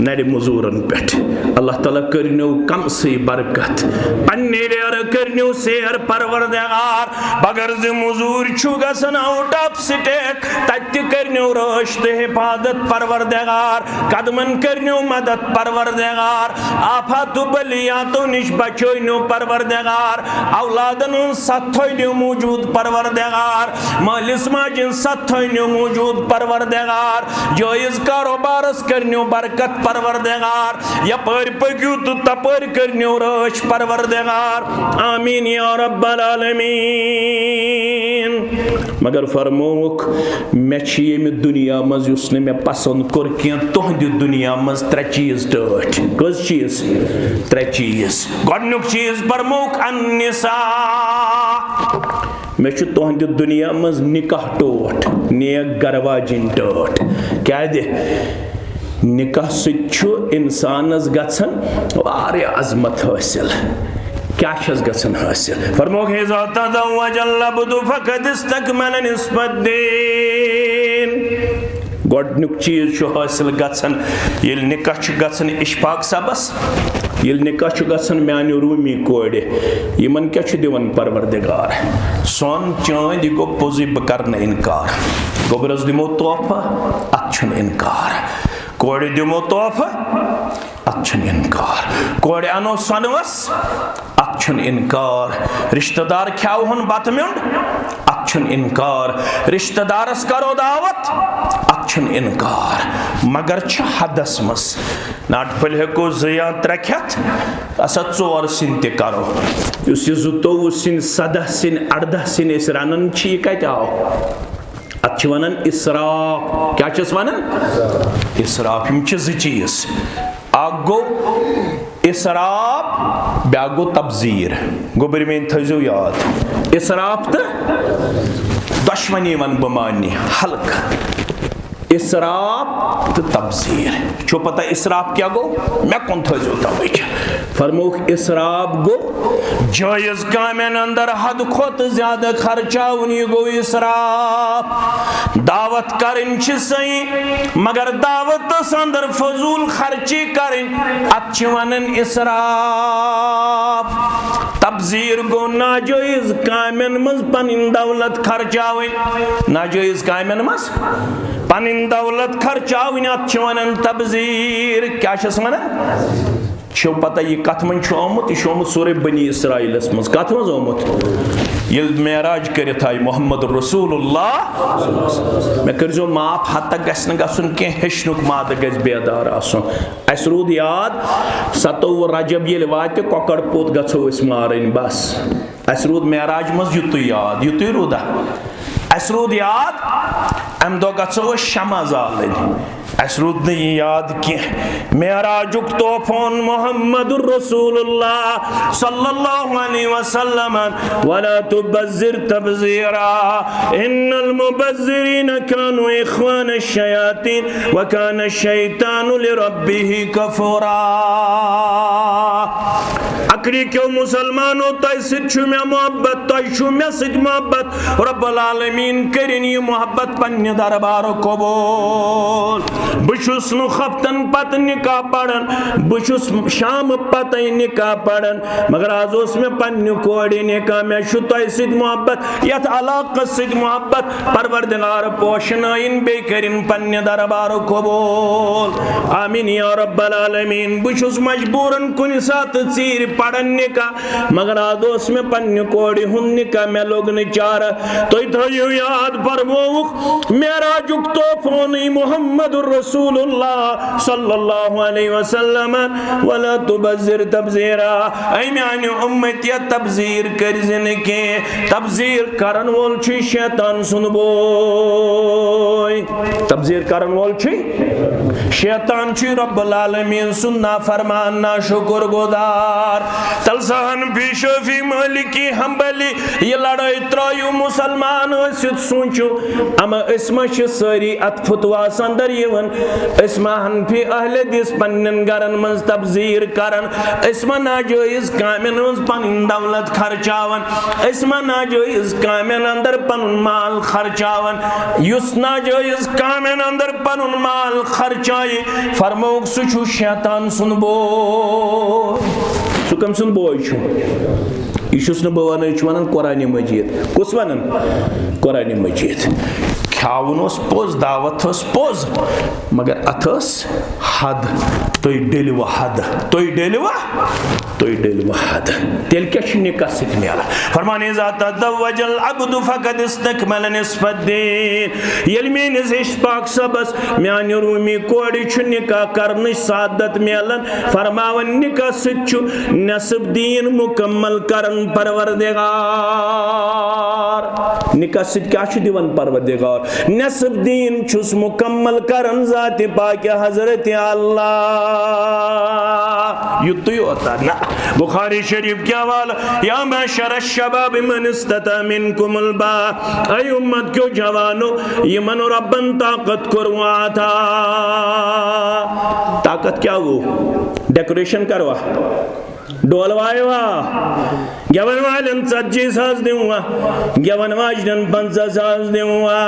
نرِ مزوٗرن پٮ۪ٹھ۔ اللہ تعالیٰ کٔرنیو کمسٕے برکت، پننہِ ریرٕ کٔرنیو سیر پروردگار۔ بغٲر زِ مزوٗرۍ چھُ گژھان out of state، تتہِ تہِ کٔرنیو رٲچھ تہٕ حفاظت پروردگار، قدمن کٔرنیو مدد پروردگار، آفات و بلیاتو نِش بچٲونیو پروردگار، اولادن ہٕنٛز ستھ تھٲونیو موجود پروردگار، مٲلِس ماجہِ ہٕنٛز ستھ تھٲونیو موجود پروردگار، جٲیز کاروبارس کٔرنیو برکت پروردگار، یپٲرۍ پٔکِو تہٕ تپٲرۍ کٔرنیو رٲچھ پروردگار۔ آمین یا رب العالمین۔ مگر فرمووُکھ، مےٚ چھِ ییٚمہِ دُنیا منٛز یُس نہٕ مےٚ پسنٛد کوٚر کینٛہہ، تُہنٛدِ دُنیا منٛز ترٛےٚ چیٖز ٹٲٹھۍ۔ کٔژ چیٖز؟ ترٛےٚ چیٖز۔ گۄڈٕنیُک چیٖز فرمووُکھ، النساء۔ مےٚ چھُ تُہنٛدِ دُنیا منٛز نکاح ٹوٹھ، نیک گرٕ واجِنۍ ٹٲٹھ۔ کیٛازِ؟ نکاح سۭتۍ چھُ انسانس گژھان واریاہ عظمت حٲصِل۔ کیٛاہ چھَس گژھان حٲصِل؟ فرمووُکھ، اذا تزوج العبد فقد استكمل نصف الدين۔ گۄڈٕنیُک چیٖز چھُ حٲصِل گژھان، ییٚلہِ نِکاح چھُ گژھان اشفاق صٲبس، ییٚلہِ نِکاح چھُ گژھان میانہِ روٗمی کورِ، یِمن کیٛاہ چھُ دِوان پروردگار؟ سۄن، چٲندۍ، یہِ گوٚو پوٚزُے، بہٕ کرٕ نہٕ اِنکار۔ گوٚبرس دِمو تحفہٕ، اتھ چھُنہٕ اِنکار۔ کورِ دِمو تحفہٕ، اتھ چھُنہٕ اِنکار۔ کورِ انو سۄنوَس، اتھ چھُنہٕ اِنکار۔ رشتہٕ دار کھیاوہون بتہٕ میوٚنٛڈ، اتھ چھُنہٕ اِنکار۔ رشتہٕ دارس کرو دعوت، اتھ چھُنہٕ اِنکار۔ مگر چھُ حدس منٛز۔ ناٹہِ پھٔلۍ ہیٚکو زٕ یا ترٛےٚ کھٮ۪تھ، اسا ژور سِنۍ تہِ کرو۔ یُس یہِ زٕتووُہ سِنۍ، سداہ سِنۍ، ارداہ سِنۍ أسۍ رنان چھِ، یہِ کتہِ آو؟ اتھ چھِ ونان اسراف۔ کیٛاہ چھِس ونان؟ اسراف۔ یِم چھِ زٕ چیٖز۔ اکھ گوٚو اسراف، بیٛاکھ گوٚو تبذیر۔ گوٚبرۍ میٛٲنۍ تھٲیزیو یاد، اسراف تہٕ دۄشوٕنی ونہٕ بہٕ معنی ہلکہٕ۔ اسراف تہٕ تبذیر۔ چھو پتہ اسراف کیٛاہ گوٚو؟ مےٚ کُن تھٲیزیو توجہ۔ فرمووُکھ، اسراف گوٚو جٲیز کامٮ۪ن اندر حد کھۄتہٕ زیادٕ خرچاوُن، یہِ گوٚو اسراف۔ دعوت کرٕنۍ چھِ صحیح، مگر دعوتس اندر فضول خرچی کرٕنۍ، اتھ چھِ ونان اسراف۔ تبذیر گوٚو ناجٲیز کامٮ۪ن منٛز پنٕنۍ دولت خرچاوٕنۍ، ناجٲیز کامٮ۪ن منٛز پنٕنۍ دولت خرچاوٕنۍ، اتھ چھِ ونان تبذیر۔ کیٛاہ چھِس ونان؟ چھو پتہ، یہِ کتھ منٛز چھُ آمُت؟ یہِ چھُ آمُت سورہ بنی اسرائیلس منٛز۔ کتھ منٛز آمُت؟ ییٚلہِ معراج کٔرِتھ آیہِ محمد رسول اللہ، مےٚ کٔرۍزیو معاف، حد تک گژھِ نہٕ گژھُن کینٛہہ، ہیٚچھنُک مادٕ گژھِ بیدار آسُن۔ اسہِ روٗد یاد، ستووُہ رجب ییٚلہِ واتہِ، کۄکر پوٚت گژھو أسۍ مارٕنۍ، بس۔ اسہِ روٗد معراج منٛز یُتُے یاد، یُتُے روٗدا۔ اسہِ روٗد یاد، امہِ دۄہ گژھو أسۍ شمع زالٕنۍ۔ اسہِ روٗد نہٕ یہِ یاد کینٛہہ۔ معراجُک تحفہٕ اوٚن محمد رسول اللہ صلی اللہ علیہ وسلمن، ولا تبذر تبذیرا، ان المبذرین کانوا اخوان الشیاطین، وکان الشیطان لربہ کفورا۔ اکری کیو مسلمانو، تۄہہِ سۭتۍ چھُ مےٚ محبت، تۄہہِ چھُ مےٚ سۭتۍ محبت۔ رب العالمین کٔرِن یہِ محبت پننہِ دربارُک قبول۔ بہٕ چھُس نہٕ خفتن پتہٕ نکاح پران، بہٕ چھُس شام پتے نکاح پران، مگر از اوس مےٚ پننہِ کورِ نکاح۔ مےٚ چھُ تۄہہِ سۭتۍ محبت، یتھ علاقس سۭتۍ محبت۔ پروردگار پوشنٲیِن، بیٚیہِ کٔرِن پننہِ دربارُک قبول۔ آمین یا رب العالمین۔ بہٕ چھُس مجبوٗرن کُنہِ ساتہٕ ژیٖرۍ پران نکاح، مگر از اوس مےٚ پننہِ کورِ ہُنٛد نکاح، مےٚ لوٚگ نہٕ چارٕ۔ تُہۍ تھٲیِو یاد، فرمووُکھ، معراجُک تحفہٕ اوٚنُے محمد رسول اللہ صلی اللہ علیہ وسلم، ولا تبذر تبذیرا۔ اے میانہِ اُمتیہ، تبذیر کٔرۍ زِ نہٕ کینٛہہ۔ تبذیر کرن وول چھُ شیطان سُنٛد بوے۔ تبذیر کرن وول چھُ شیطان، چھُ رب العالمین سُنٛد نافرمان، ناشُکر گُزار۔ تلسہن فی شافعی مالکی حنبلی، یہِ لڑٲے ترٲیِو مسلمان ٲسِتھ، سوٗنٛچِو، اما أسۍ ما چھِ سٲری اتھ فتواہس اندر یِوان؟ أسۍ ما حنفی اہل حدیث پننٮ۪ن گرن منٛز تبذیر کران؟ أسۍ ما ناجٲیز کامٮ۪ن منٛز پنٕنۍ دولت خرچاوان؟ أسۍ ما ناجٲیز کامٮ۪ن اندر پنُن مال خرچاوان؟ یُس ناجٲیز کامٮ۪ن اندر پنُن مال خرچایہِ، فرمووُکھ، سُہ چھُ شیطان سُنٛد بوے۔ سُہ کٔمۍ سُنٛد بوے چھُ؟ یہِ چھُس نہٕ بہٕ وَنان، یہِ چھُ وَنان قرآنِ مجیٖد۔ کُس وَنان؟ قرآنِ مجیٖد۔ کھیاوُن اوس پوٚز، دعوت ٲس پوٚز، مگر اَتھ ٲس حد۔ تُہۍ ڈٔلِوٕ حد، تُہۍ ڈٔلِوٕ، تُہۍ ڈٔلِوٕ حد۔ تیٚلہِ کیٛاہ چھُ نِکاح سۭتۍ میلان؟ فرمان، اذا تزوج العبد فقد استکمل نصف الدین۔ ییٚلہِ میٲنِس اشفاق صٲبس میانہِ روٗمی کورِ چھُ نِکاح کرنٕچ سعادت میلان، فرماوان، نِکاح سۭتۍ چھُ نصف دیٖن مُکمل کران پروردگار۔ نِکاح سۭتۍ کیٛاہ چھُ دِوان پروردگار؟ نصف دیٖن چھُس مُکمل کران ذاتِ پاکِ حضرت اللہ۔ یُتُے یوت نہ۔ بخاری شریف کہِ حوالہٕ، یا معشر الشباب من استطاع منکم الباء، اے اُمت کیو جوانو، یِمن رۄبن طاقت کوٚر عطا۔ طاقت کیٛاہ گوٚو؟ ڈیکوریشن کروا؟ ڈول وایوا؟ گٮ۪ون والٮ۪ن ژتجی ساس دِموا؟ گٮ۪ون واجنٮ۪ن پنٛژاہ ساس دِموا؟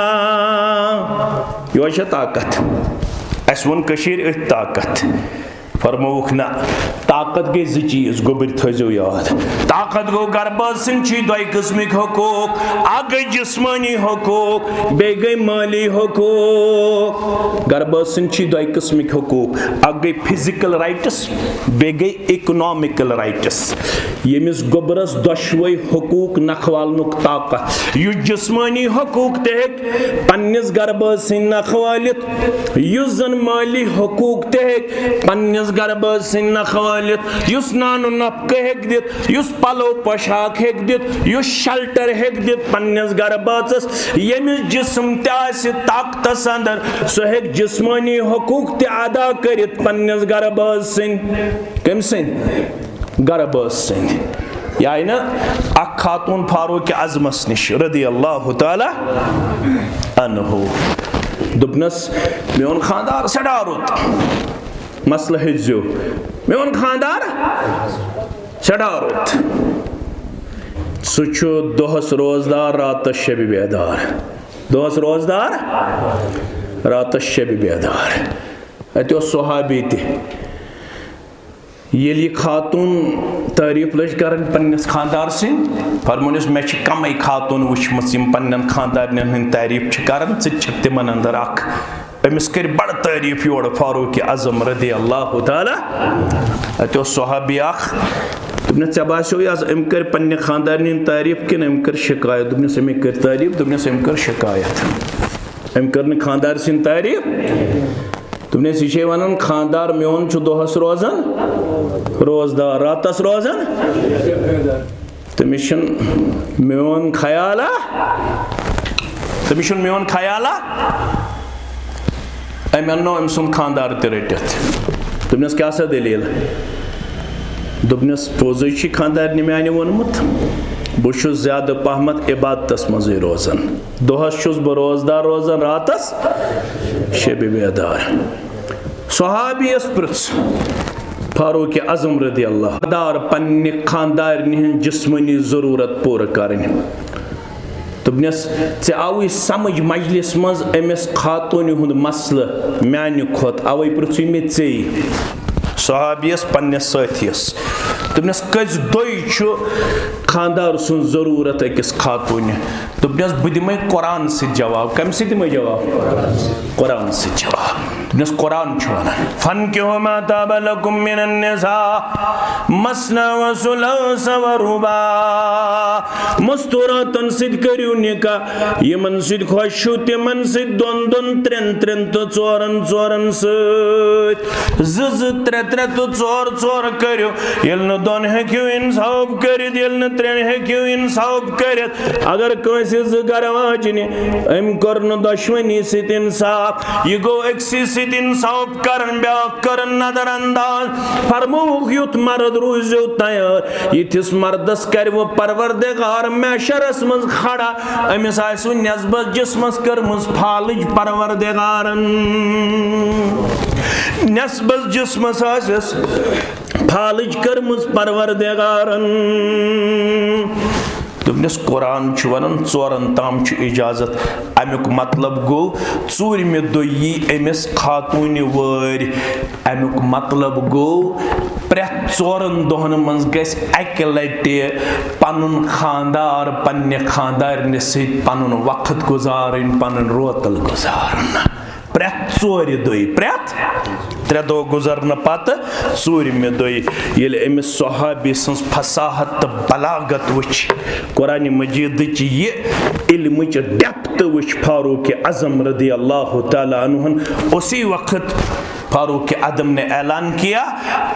یہوے چھےٚ طاقت۔ اَسہِ ووٚن کٔشیٖرِ أتھۍ طاقت۔ فرمووُکھ نہ، طاقت گٔے زٕ چیٖز، گوٚبٕرۍ تھٲیزیو یاد۔ طاقت گوٚو گربہٕ سٕنٛدۍ چھِ دۄیہِ قٕسمٕکۍ حقوٗق، اکھ گٔے جسمٲنی حقوٗق، بیٚیہِ گٔے مٲلی حقوٗق۔ گربہٕ سٕنٛدۍ چھِ دۄیہِ قٕسمٕکۍ حقوٗق، اکھ گٔے physical rights، بیٚیہِ گٔے economical rights۔ ییٚمِس گوٚبرس دۄشوے حقوٗق نکھوالنُک طاقت، یُس جسمٲنی حقوٗق تہِ ہیٚکہِ پننِس گربہٕ سٕنٛدۍ نکھوٲلِتھ، یُس زن مٲلی حقوٗق تہِ ہیٚکہِ پننِس گربہٕ سٕنٛدۍ نکھوٲلِتھ، یُس نان و نفقہٕ ہیٚکہِ دِتھ، یُس پلو پوشاک ہیٚکہِ دِتھ، یُس shelter ہیٚکہِ دِتھ پننِس گربٲژس، ییٚمِس جسم تہِ آسہِ طاقتس اندر، سُہ ہیٚکہِ جسمٲنی حقوٗق تہِ ادا کٔرِتھ پننِس گربٲژ سٕنٛدۍ۔ کٔمۍ سٕنٛدۍ؟ گربٲژ سٕنٛدۍ۔ یہِ آیہِ نہ اکھ خاتوٗن فاروق اعظمس نِش رضی اللہ تعالیٰ عنہ۔ دوٚپنس، "میون خاندار سٮ۪ٹھاہ رُت، مسلہٕ ہیٚزیو، میون خاندار سٮ۪ٹھاہ رُت۔ سُہ چھُ دۄہس روزدار، راتس شبِ بیدار۔" دۄہس روزدار، راتس شبِ بیدار۔ اَتہِ اوس صحابی تہِ۔ ییٚلہِ یہِ خاتوٗن تعریٖف لٔج کرٕنۍ پننِس خاندار سٕنٛدۍ، فرموونس، "مےٚ چھِ کمٕے خاتوٗن وٕچھمٕژ، یِم پننٮ۪ن خاندارنٮ۪ن ہٕنٛدۍ تعریٖف چھِ کران، ژٕ تہِ چھَکھ تِمن اندر اکھ۔" أمِس کٔرۍ بڑٕ تعریٖف یورٕ فاروق اعظم رضی اللہ تعالیٰ۔ اَتہِ اوس صحابی اکھ، دوٚپنس، "ژےٚ باسیووُے از أمۍ کٔرۍ پننہِ خاندارنہِ ہٕنٛدۍ تعریٖف کِنہٕ أمۍ کٔر شکایت؟" دوٚپنس، "أمۍ کٔرۍ تعریٖف۔" دوٚپنس، "أمۍ کٔر شکایت، أمۍ کٔر نہٕ خاندار سٕنٛدۍ تعریٖف۔" دوٚپنس، "یہِ چھے ونان، خاندار میون چھُ دۄہس روزان روزدار، راتس روزان۔" تٔمِس چھُنہٕ میون خیالا، تٔمِس چھُنہٕ میون خیالا۔ أمۍ اَننو أمۍ سُنٛد خانٛدار تہِ رٔٹِتھ۔ دوٚپنَس، "کیٛاہ سا دٔلیٖل؟" دوٚپنَس، "پوٚزُے چھُ خانٛدارنہِ میٛانہِ ووٚنمُت، بہٕ چھُس زیادٕ پَہمَتھ عبادتَس منٛزٕے روزان۔ دۄہَس چھُس بہٕ روزدار روزان، راتَس شبِ بیدار۔" صحابیَس پرٛژھ فاروق اعظم رضی اللہ دار پننہِ خاندارنہِ ہٕنٛز جسمٲنی ضروٗرت پوٗرٕ کرٕنۍ۔ دوٚپنس، "ژےٚ آوُے سمجھ مجلس منٛز أمِس خاتوٗنہِ ہُنٛد مسلہٕ میانہِ کھۄتہٕ، اوے پرٛژھُے مےٚ ژےٚ؟" صحابیَس پننِس سٲتھیَس۔ دوٚپنس، "کٔژِ دۄہہِ چھُ خاندار سُنٛد ضروٗرت أکِس خاتوٗنہِ؟" دوٚپنس، "بہٕ دِمے قرآن سۭتۍ جواب۔" کمہِ سۭتۍ دِمے جواب؟ قرآن سۭتۍ جواب۔ دوٚپنس، قرآن چھُ ونان، "فانکحوا ما طاب لکم من النساء مثنی و ثلاث و رباع۔" مستوراتن سۭتۍ کٔرِو نکاح، یِمن سۭتۍ خۄش چھُو تِمن سۭتۍ دۄن دۄن، ترٛٮ۪ن ترٛٮ۪ن تہٕ ژورن ژورن سۭتۍ۔ زٕ زٕ، ترٛےٚ ترٛےٚ تہٕ ژور ژور کٔرِو۔ ییٚلہِ نہٕ دۄن ہیٚکِو انصاف کٔرِتھ، ییٚلہِ نہٕ ترٛٮ۪ن ہیٚکِو انصاف کٔرِتھ، اگر کٲنٛسہِ زٕ گرٕ واجنہِ، أمۍ کوٚر نہٕ دۄشوٕنی سۭتۍ انصاف، یہِ گوٚو أکسٕے سۭتۍ انصاف کران، بیٛاکھ کران نظر انداز۔ فرمووُکھ، یُتھ مرد روٗزِو تیار، یِتھِس مردس کرِ وۄنۍ پروردگار محشرس منٛز کھڑا، أمِس آسہِ وۄنۍ نٮ۪صبس جسمس کٔرمٕژ فالج پروردگارن۔ نٮ۪صبس جسمس آسٮ۪س فالج کٔرمٕژ پروردگارن۔ دوٚپنس، قرآن چھُ ونان، ژورن تام چھُ اجازت۔ امیُک مطلب گوٚو، ژوٗرمہِ دۄہ یی أمِس خاتوٗنہِ وٲرۍ۔ امیُک مطلب گوٚو، پرٛٮ۪تھ ژورن دۄہن منٛز گژھِ اکہِ لٹہِ پنُن خاندار، پننہِ خاندارنہِ سۭتۍ پنُن وقت گُزارٕنۍ، پنُن روتل گُزارُن۔ پرٛٮ۪تھ ژورِ دۄہہِ، پرٛٮ۪تھ ترٛےٚ دۄہ گُزرنہٕ پتہٕ ژوٗرمہِ دۄہہِ، ییٚلہِ أمِس صحابی سٕنٛز فصاحت تہٕ بلاغت وٕچھ، قرآن مجیدٕچ یہِ علمٕچ depth وٕچھ فاروق اعظم رضی اللہ تعالیٰ عنہن، اسی وقت فاروق اعظم نے اعلان کیا،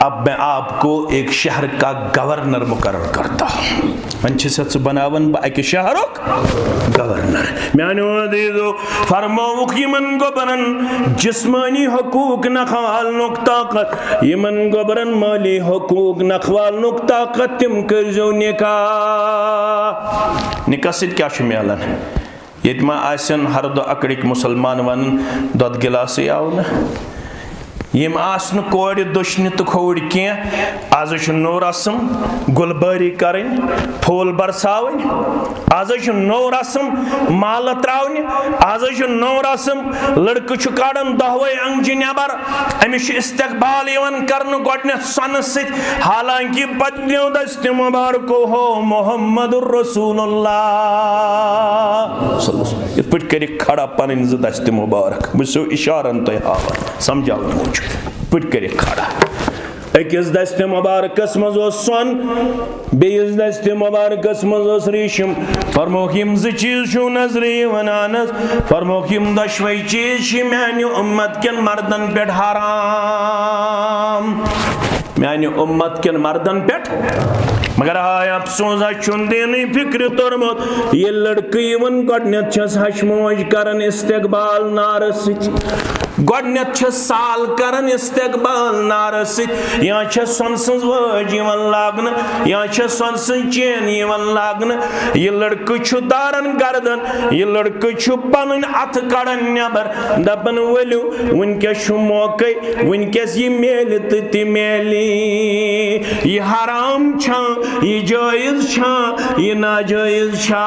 "اب میں آپ کو ایک شہر کا گورنر مقرر کرتا ہوں۔" وۄنۍ چھِ سا ژٕ بناوان بہٕ اَکہِ شہرُک گورنر۔ میانیو عزیزو، فرمووُکھ یِمن گوٚبرن جسمٲنی حقوٗق نکھوالنُک طاقت، یِمن گوٚبرن مٲلی حقوٗق نکھوالنُک طاقت، تِم کٔرۍزیو نکاح۔ نکاح سۭتۍ کیٛاہ چھُ میلان؟ ییٚتہِ ما آسن ہر دۄہ اکڑٕکۍ مُسلمان ونان، "دۄد گِلاسٕے آو نہٕ"؟ یِم آسنہٕ کورِ دٔچھنہِ تہٕ کھووٕرۍ کینٛہہ۔ آز چھُ نوٚو رسم گُلبٲری کرٕنۍ، پھوٗل برساوٕنۍ۔ آز چھُ نوٚو رسم مالہٕ تراونہِ۔ آز چھُ نوٚو رسم، لڑکہٕ چھُ کڑان دۄہوے انگجہِ نٮ۪بر، أمِس چھُ استقبال یِوان کرنہٕ گۄڈٕنٮ۪تھ سۄنہٕ سۭتۍ، حالانکہ پتہٕ نیو دستِ مبارکو ہو محمد رسول اللہ۔ یِتھ پٲٹھۍ کٔرِکھ کھڑا پنٕنۍ زٕ دستِ مبارک، بہٕ چھُسو اشارن تۄہہِ ہاوان سمجھاونہٕ موٗجوٗب۔ یِتھ پٲٹھۍ کٔرِکھ کھڑا۔ أکِس دستِ مبارکس منٛز اوس سۄن، بیٚیِس دستِ مبارکس منٛز اوس ریٖشم۔ فرمووُکھ، یِم زٕ چیٖز چھِو نظرِ یِوان۔ اہن حظ۔ فرمووُکھ، یِم دۄشوے چیٖز چھِ میانہِ اُمت کٮ۪ن مردن پٮ۪ٹھ حرام۔ میانہِ اُمت کٮ۪ن مردن پٮ۪ٹھ۔ مگر ہاے افسوس، اسہِ چھُنہٕ دیٖنٕے فِکرِ توٚرمُت۔ ییٚلہِ لڑکہٕ یِوان، گۄڈٕنٮ۪تھ چھَس ہَشہِ موج کران استقبال نارٕ سۭتۍ۔ گۄڈٕنٮ۪تھ چھَس سال کران استقبال نارٕ سۭتۍ۔ یا چھَس سۄنہٕ سٕنٛز وٲج یِوان لاگنہٕ، یا چھَس سۄنہٕ سٕنٛز چین یِوان لاگنہٕ۔ یہِ لڑکہٕ چھُ داران گردن، یہِ لڑکہٕ چھُ پنٕنۍ اَتھٕ کڑان نٮ۪بر، دپان، ؤلِو، وٕنکٮ۪س چھُ موقعے، وٕنکٮ۪س یہِ میلہِ تہٕ تہِ میلہِ۔ یہِ حرام چھا، یہِ جٲیز چھا، یہِ ناجٲیز چھا؟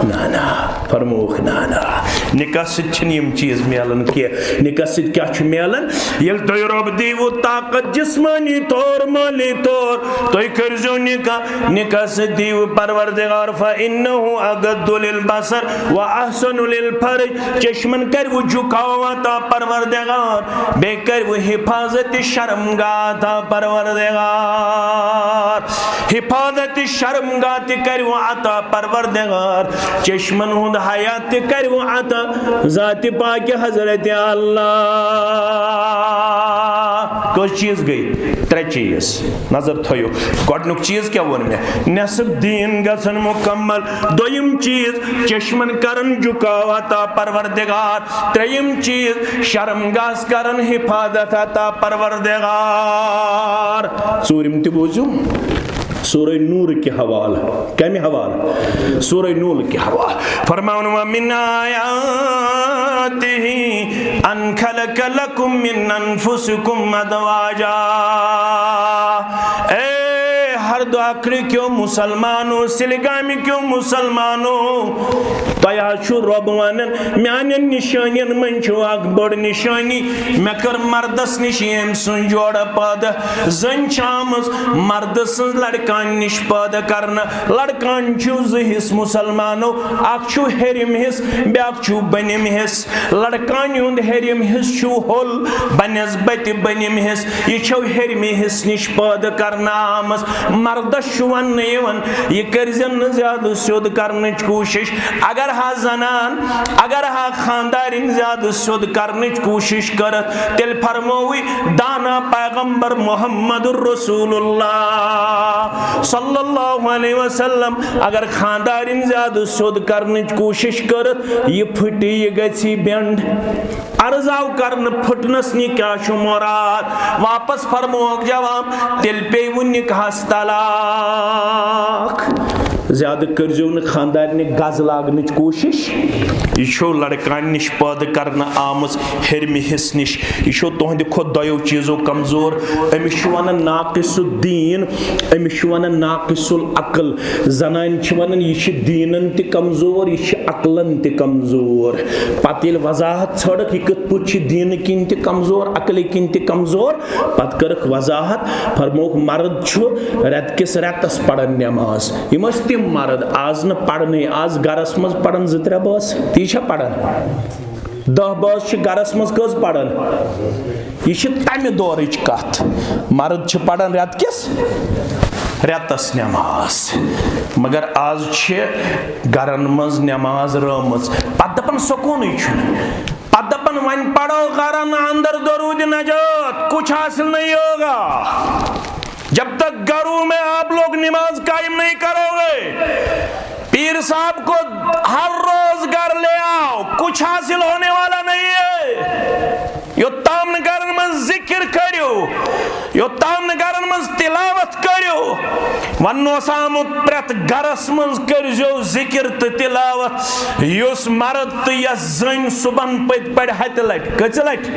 نہ، نہ، فرمووُکھ، نہ، نہ۔ نکاح سۭتۍ چھِنہٕ یِم چیٖز میلان کینٛہہ۔ نکاح سۭتۍ کیٛاہ چھُ میلان؟ ییٚلہِ تُہۍ رۄب دیٖوٕ طاقت جسمٲنی طور، مٲلی طور، تُہۍ کٔرۍزیو نکاح۔ نکاح سۭتۍ دیٖوٕ پروردگار، فإنه أغض للبصر وأحسن للفرج۔ چشمن کروٕ جُکاو عطا پروردگار، بیٚیہِ کروٕ حفاظت شرمگاہ عطا پروردگار۔ حفاظت شرمگاہ تہِ کروٕ عطا پروردگار۔ چشمن ہُنٛد حیا تہِ کروٕ عطا ذاتِ پاکِ حضرت اللہ۔ کٔژ چیٖز گٔے؟ ترٛےٚ چیٖز۔ نظر تھٲیِو، گۄڈٕنیُک چیٖز کیٛاہ ووٚن مےٚ؟ نصف دیٖن گژھن مُکمل۔ دوٚیِم چیٖز، چشمن کرن جُکاو عطا پروردگار۔ ترٛیٚیِم چیٖز، شرمگاہس کرن حفاظت عطا پروردگار۔ ژوٗرِم تہِ بوٗزِو، سورہ نور کہِ حوالہٕ۔ کمہِ حوالہٕ؟ سورہ نور کہِ حوالہٕ۔ فرماوُن، وَمِنْ آيَاتِهِ أَنْ خَلَقَ لَكُمْ مِنْ أَنْفُسِكُمْ أَزْوَاجًا۔ اے ہر دۄکھرِ کیو مسلمانو، سِلگامہِ کیو مسلمانو، تۄہہِ حظ چھُ رۄب ونان، میانٮ۪ن نشٲنین منٛز چھُ اکھ بٔڑ نشٲنی، مےٚ کٔر مردس نِش ییٚمۍ سٕنٛز جوڑٕ پٲدٕ۔ زٔنۍ چھِ آمٕژ مردٕ سٕنٛز لڑکانہِ نِش پٲدٕ کرنہٕ۔ لڑکانہِ چھُ زٕ حصہٕ مسلمانو، اکھ چھُ ہیٚرِم حصہٕ، بیٛاکھ چھُ بٔنِم حصہٕ۔ لڑکانہِ ہُنٛد ہیٚرِم حصہٕ چھُ ہوٚل بنسبتِ بٔنِم حصہٕ۔ یہِ چھو ہیٚرمہِ حصہٕ نِش پٲدٕ کرنہٕ آمٕژ۔ مردس چھُ وننہٕ یِوان، یہِ کٔرزٮ۪ن نہٕ زیادٕ سیوٚد کرنٕچ کوٗشش۔ اگر ہا زنان، اگر ہا خاندارِنۍ زیادٕ سیوٚد کرنٕچ کوٗشش کٔرٕتھ، تیٚلہِ فرمووٕے دانا پیغمبر محمد رسول اللہ صلی اللہ علیہ وسلم، اگر خاندارِنۍ زیادٕ سیوٚد کرنٕچ کوٗشش کٔرٕتھ، یہِ پھٕٹہِ، یہِ گژھِ بینڈ۔ عرض آو کرنہٕ، پھٕٹنس نہِ کیٛاہ چھُ مراد؟ واپس فرمووُکھ جواب، تیٚلہِ پیٚیہِ وُنہِ نکاحس طلاق۔ زیادٕ کٔرزیو نہٕ خاندارنہِ گز لاگنٕچ کوٗشش۔ یہِ چھو لڑکانہِ نِش پٲدٕ کرنہٕ آمٕژ ہیٚرمہِ حصہٕ نِش۔ یہِ چھو تُہنٛدِ کھۄتہٕ دۄیو چیٖزو کمزور۔ أمِس چھُ ونان ناقص الدین، أمِس چھُ ونان ناقص العقل۔ زنانہِ چھِ ونان، یہِ چھِ دیٖنن تہِ کمزور، یہِ چھِ عقلن تہِ کمزور۔ پتہٕ ییٚلہِ وضاحت ژھٲڑٕکھ، یہِ کِتھ پٲٹھۍ چھِ دیٖنہٕ کِنۍ تہِ کمزور، عقلہِ کِنۍ تہِ کمزور، پتہٕ کٔرٕکھ وضاحت، فرمووُکھ، مرد چھُ رٮ۪تہٕ کِس رٮ۪تس پران نٮ۪ماز۔ یِم ٲسۍ تِم مرد، آز نہٕ پرنٕے، آز گرس منٛز پران زٕ ترٛےٚ بٲژ، تی چھا پران؟ دَہ بٲژ چھِ گرس منٛز کٔژ پران؟ یہِ چھِ تمہِ دورٕچ کتھ، مرد چھِ پران رٮ۪تہٕ کِس رٮ۪تس نٮ۪ماز، مگر آز چھِ گرن منٛز نٮ۪ماز رٲمٕژ، پتہٕ دپان سکوٗنٕے چھُنہٕ۔ پتہٕ دپان، وۄنۍ پرو گرن اندر درود نجات، کچھ حاصل نہیں ہوگا۔ جب تک گھروں میں آپ لوگ نماز قائم نہیں کرو گے، پیر صاحب کو ہر روز گھر لے آؤ، کچھ حاصل ہونے والا نہیں ہے۔ یوٚتام نہٕ گرن منٛز ذکر کٔرِو، یوٚتام نہٕ گرن منٛز تلاوت کٔرِو، وننہٕ اوس آمُت، پرٛٮ۪تھ گرس منٛز کٔرۍزیو ذکر تہٕ تلاوت۔ یُس مرد تہٕ یۄس زٔنۍ صبحن پٔتۍ پڑِ ہتہِ لٹہِ، کٔژِ لٹہِ؟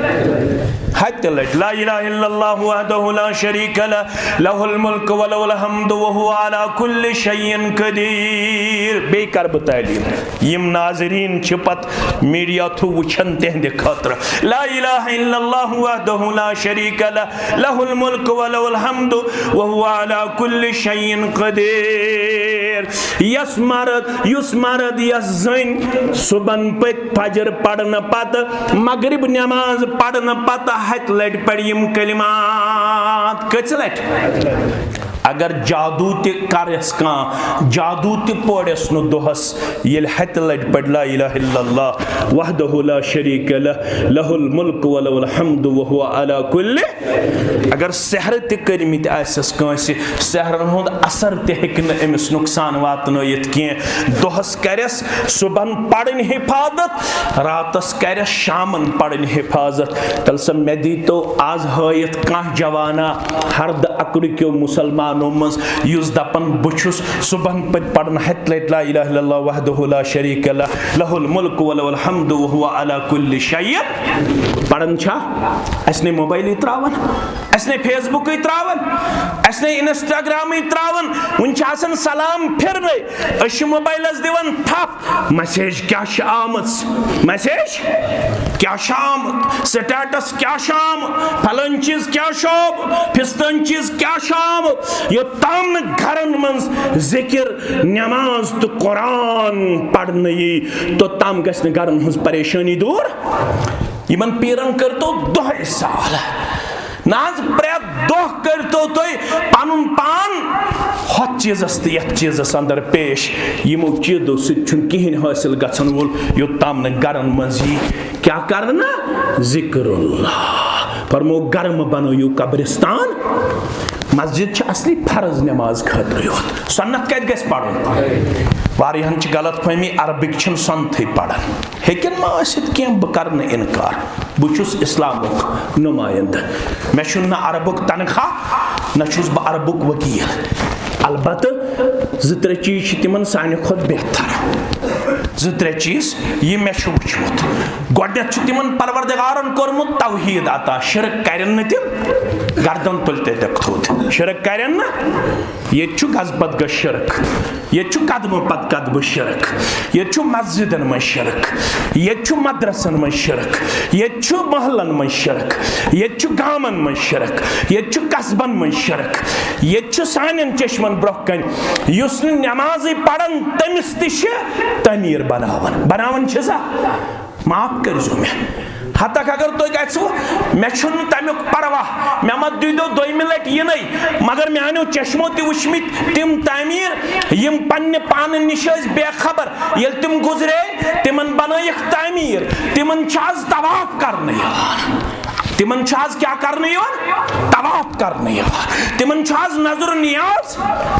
ہتہِ لٹہِ۔ لا الہ الا اللہ وحدہ لا شریک لہ، لہ الملک ولہ الحمد وہو علی کل شیء قدیر۔ بیٚیہِ کرٕ بہٕ تعلیٖم۔ یِم ناظریٖن چھِ پتہٕ میڈیا تھرو وٕچھان تِہنٛدِ خٲطرٕ۔ لا الہ الا اللہ وحدہ لا شریک لہ، لہ الملک ولہ الحمد وہو علی کل شیء قدیر۔ یس مرد، یُس مرد، یس زٔنۍ صبحن پٔتۍ فجر پرنہٕ پتہٕ، مغرب نماز پرنہٕ پتہٕ ہتہِ لٹہِ پرِ یِم کلمات۔ کٔژِ لٹہِ؟ اگر جادو تہِ کرس کانٛہہ، جادو تہِ پورس نہٕ دۄہس، ییٚلہِ ہتہِ لٹہِ پرِ لا الہ الا اللہ وحدہ لا شریک لہ، لہ الملک ولہ الحمد وہو علی کل۔ اگر سحر تہِ کٔرمٕتۍ آسٮ۪س کٲنٛسہِ، سحرن ہُنٛد اثر تہِ ہیٚکہِ نہٕ أمِس نۄقصان واتنٲیِتھ کینٛہہ۔ دۄہس کرٮ۪س صبحن پرٕنۍ حفاظت، راتس کرٮ۪س شامن پرٕنۍ حفاظت۔ تیٚلہِ سا مےٚ دیٖتو آز ہٲیِتھ کانٛہہ جوانا ہردٕ اکڑ کیو مسلمانو منٛز، یُس دپان بہٕ چھُس صبحن پتہٕ پران ہتہِ لٹہِ لا الہ الا اللہ وحدہ لا شریک لہ، لہ الملک ولہ الحمد وہو علی کل شیء۔ پران چھا؟ اسہِ نے موبایلٕے تراوان، اسہِ نے فیس بُکٕے تراوان، اسہِ نے انسٹاگرامٕے تراوان۔ وُنہِ چھِ آسان سلام پھرنے، أسۍ چھِ موبایلس دِوان تھپھ۔ میسیج کیٛاہ چھِ آمٕژ؟ میسیج کیٛاہ چھِ آمُت؟ سٹیٹس کیٛاہ چھِ آمُت؟ فلٲنۍ چیٖز کیٛاہ چھُ آمُت؟ فستٲنۍ چیٖز کیٛاہ چھُ آمُت؟ یوٚتام نہٕ گرن منٛز ذکر، نماز تہٕ قرآن پرنہٕ یی، توٚتام گژھِ نہٕ گرن ہٕنٛز پریشٲنی دوٗر۔ یِمن پیٖرن کٔرۍتو دۄہے سوال۔ نہ حظ، پرٛٮ۪تھ دۄہ کٔرۍتو تُہۍ پنُن پان ہۄتھ چیٖزس تہٕ یتھ چیٖزس اندر پیش۔ یِمو چیٖزو سۭتۍ چھُنہٕ کِہیٖنۍ حٲصِل گژھن وول، یوٚتام نہٕ گرن منٛز یی کیٛاہ کرنہٕ؟ ذکر اللہ۔ فرمو، گرٕ مہٕ بنٲیِو قبرستان۔ مسجد چھِ اصلی فرض نماز خٲطرٕ یوت۔ سنت کتہِ گژھِ پرُن؟ واریاہن چھِ غلط فہمی، عربٕکۍ چھِنہٕ سنتھٕے پران۔ ہیٚکن ما ٲسِتھ کینٛہہ، بہٕ کرٕ نہٕ انکار۔ بہٕ چھُس اسلامُک نمٲیندٕ۔ مےٚ چھُنہٕ نہ عربُک تنخواہ، نہ چھُس بہٕ عربُک وکیل۔ البتہٕ زٕ ترٛےٚ چیٖز چھِ تِمن سانہِ کھۄتہٕ بہتر۔ زٕ ترٛےٚ چیٖز یہِ مےٚ چھُ وٕچھمُت۔ گۄڈٕنٮ۪تھ چھُ تِمن پروردگارن کوٚرمُت توحیٖد عطا، شرک کرن نہٕ تِم، گردن تُلۍ تیٚلہِ تھوٚد۔ شرک کرن نہٕ۔ ییٚتہِ چھُ گز پتہٕ گز شرک، ییٚتہِ چھُ قدمہٕ پتہٕ قدمہٕ شرک، ییٚتہِ چھُ مسجدن منٛز شرک، ییٚتہِ چھُ مدرسن منٛز شرک، ییٚتہِ چھُ محلن منٛز شرک، ییٚتہِ چھُ گامن منٛز شرک، ییٚتہِ چھُ قصبن منٛز شرک، ییٚتہِ چھُ سانٮ۪ن چشمن برونٛہہ کنہِ یُس نہٕ نمازٕے پران، تٔمِس تہِ چھِ تعمیٖر بناوان۔ بناوان چھِ سا؟ معاف کٔرۍزیو مےٚ۔ ہتک اگر تُہۍ گژھِو، مےٚ چھُنہٕ تمیُک پرواہ، مےٚ ما دیٖدو دوٚیمہِ لٹہِ یِنَے، مگر میانیو چشمو تہِ وٕچھمٕتۍ تِم تعمیٖر، یِم پننہِ پانہٕ نِش ٲسۍ بے خبر، ییٚلہِ تِم گُزرے، تِمن بنٲیِکھ تعمیٖر۔ تِمن چھِ آز طواف کرنہٕ یِوان۔ تِمن چھُ آز کیٛاہ کرنہٕ یِوان؟ طواف کرنہٕ یِوان۔ تِمن چھُ آز نذر و نیاز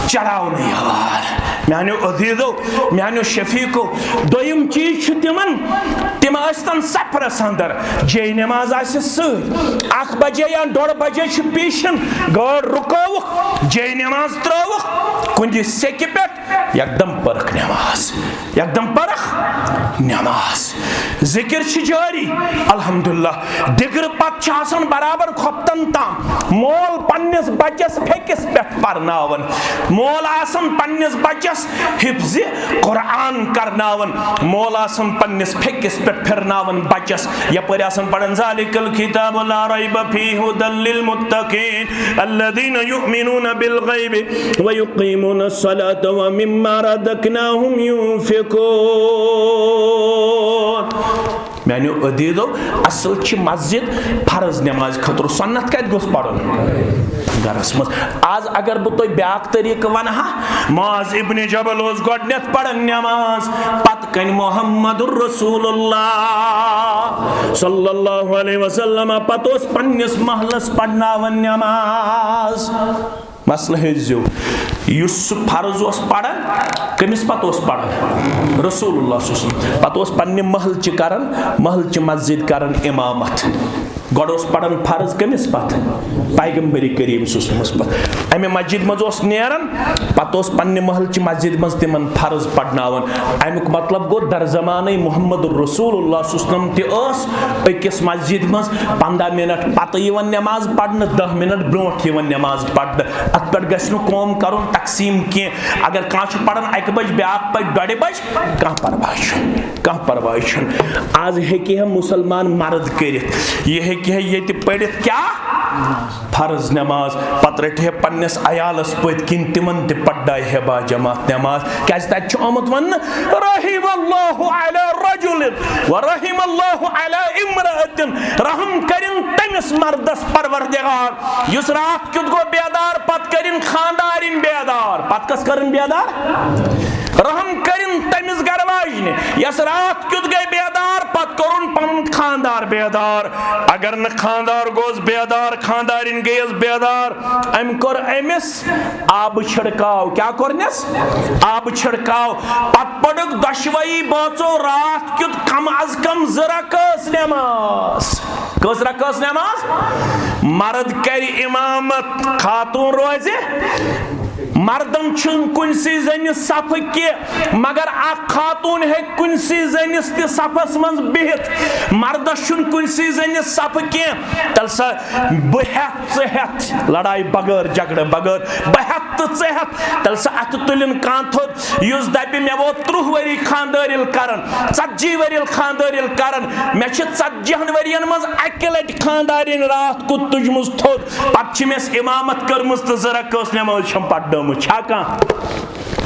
چڑھاونہٕ یِوان۔ میانیو عزیزو، میانیو شفیقو، دوٚیِم چیٖز چھُ تِمن، تِم ٲسۍتن سفرس اندر، جے نماز آسہِ سۭتۍ، اکھ بجے یا ڈۄڈ بجے چھُ پیشن، گٲڑ رُکٲوٕکھ، جے نماز ترٲوٕکھ کُنہِ سیٚکہِ پٮ۪ٹھ، یکدم پٔرٕکھ نماز، یکدم پٔرٕکھ نماز۔ ذکر چھِ جٲری، الحمدللہ۔ دِگرٕ پتہٕ چھِ آسان برابر خۄفتن تام۔ مول پننِس بچس پھیٚکِس پٮ۪ٹھ پرناوان، مول آسان پننِس بچس حفظِ قرآن کرناوان، مول آسان پننِس پھیٚکِس پٮ۪ٹھ پھرناوان بچس، یپٲرۍ آسان پران، ذالک الکتاب لا ریب فیہ ھدی للمتقین الذین یؤمنون بالغیب ویقیمون الصلاة ومما رزقناہم ینفقون۔ میانیو عزیزو، اصل چھِ مسجد فرض نماز خٲطرٕ، سنت کتہِ گوٚژھ پرُن؟ گرس منٛز۔ آز اگر بہٕ تۄہہِ بیاکھ طریٖقہٕ ونہٕ ہا، معاذ ابن جبل اوس گۄڈٕنیتھ پران نماز، پتہٕ کنہِ محمد رسول اللہ صلی اللہ علیہ وسلم، پتہٕ اوس پننِس محلس پرناوان نماز۔ مسلہٕ ہیٚزیو، یُس سُہ فرض اوس پران، کٔمِس پتہٕ اوس پران؟ رسول اللہ صلی اللہ علیہ وسلم۔ پتہٕ اوس پننہِ محلہٕ چہِ کران، محلہٕ چہِ مسجد کران امامت۔ گۄڈٕ اوس پران فرض کٔمِس پتہٕ؟ پیغمبر کریم صلی اللہ علیہ وسلمس پتہٕ۔ امہِ مسجد منٛز اوس نیران، پتہٕ اوس پننہِ محلہٕ چہِ مسجد منٛز تِمن فرض پرناوان۔ امیُک مطلب گوٚو، در زمانہٕ محمد رسول اللہ صلی اللہ علیہ وسلم تہِ ٲس أکِس مسجد منٛز پنٛداہ منٹ پتہٕ یِوان نماز پرنہٕ، دَہ منٹ برونٛٹھ یِوان نماز پرنہٕ۔ اتھ پٮ۪ٹھ گژھِ نہٕ قوم کرُن تقسیٖم کینٛہہ۔ اگر کانٛہہ چھُ پران اَکہِ بجہِ، بیٛاکھ پرِ ڈۄڈِ بجہِ، کانٛہہ پرواے چھُنہٕ، کانٛہہ پرواے چھُنہٕ۔ آز ہیٚکہِ ہا مُسلمان مرد کٔرِتھ، یہِ ہیٚکہِ ہا ییٚتہِ پٔرِتھ کیٛاہ؟ فرض نماز۔ پتہٕ رٹہِ ہے پننِس عیالس پٔتۍ کِنۍ، تِمن تہِ پرنایہِ ہے با جماعت نماز۔ کیازِ تتہِ چھُ آمُت وننہٕ، "رحم اللہ علی رجل و رحم اللہ علی امرأة"، رحم کٔرِن تٔمِس مردس پروردگار یُس راتھ کیُتھ گوٚو بیدار، پتہٕ کٔرِن خاندارِنۍ بیدار۔ پتہٕ کس کٔرٕن بیدار؟ رحم کٔرِن تٔمِس گرٕ واجنہِ یۄس راتھ کیُتھ گٔے بیدار، پتہٕ کوٚرُن پنُن خاندار بیدار۔ اگر نہٕ خاندار گوٚوس بیدار، خاندارِنۍ گٔیَس بیدار، أمۍ کوٚر أمِس آبہٕ چھڑکاو۔ کیٛاہ کوٚرنَس؟ آبہٕ چھڑکاو۔ پتہٕ پٔرٕکھ دۄشوَیی بٲژو راتھ کیُتھ کم از کم زٕ رکٲژ نٮ۪ماز۔ کٔژ رکٲژ نٮ۪ماز؟ مرد کرِ امامت، خاتون روزِ۔ مردن چھُنہٕ کُنسٕے زٔنِس صفہٕ کینٛہہ، مگر اکھ خاتون ہیٚکہِ کُنسٕے زٔنِس تہِ صفس منٛز بِہِتھ۔ مردس چھُنہٕ کُنسٕے زٔنِس صفہٕ کینٛہہ۔ تیٚلہِ سا بہٕ ہٮ۪تھ، ژٕ ہٮ۪تھ، لڑایہِ بغٲر، جھگڑٕ بغٲر، بہٕ ہٮ۪تھ تہٕ ژٕ ہٮ۪تھ۔ تیٚلہِ سا اتھٕ تُلِن کانٛہہ تھوٚد، یُس دپہِ، "مےٚ ووت ترٕٛہ ؤری خاندٲرِل کران، ژتجی ؤرِل خاندٲرِل کران، مےٚ چھِ ژتجی ہن ؤرین منٛز اکہِ لٹہِ خاندارِنۍ راتھ کُت تُجمٕژ تھوٚد، پتہٕ چھِ مےٚ امامت کٔرمٕژ تہٕ زٕ رکٲژ نٮ۪ماز چھم پرنٲومٕژ"۔ چھا کانٛہہ؟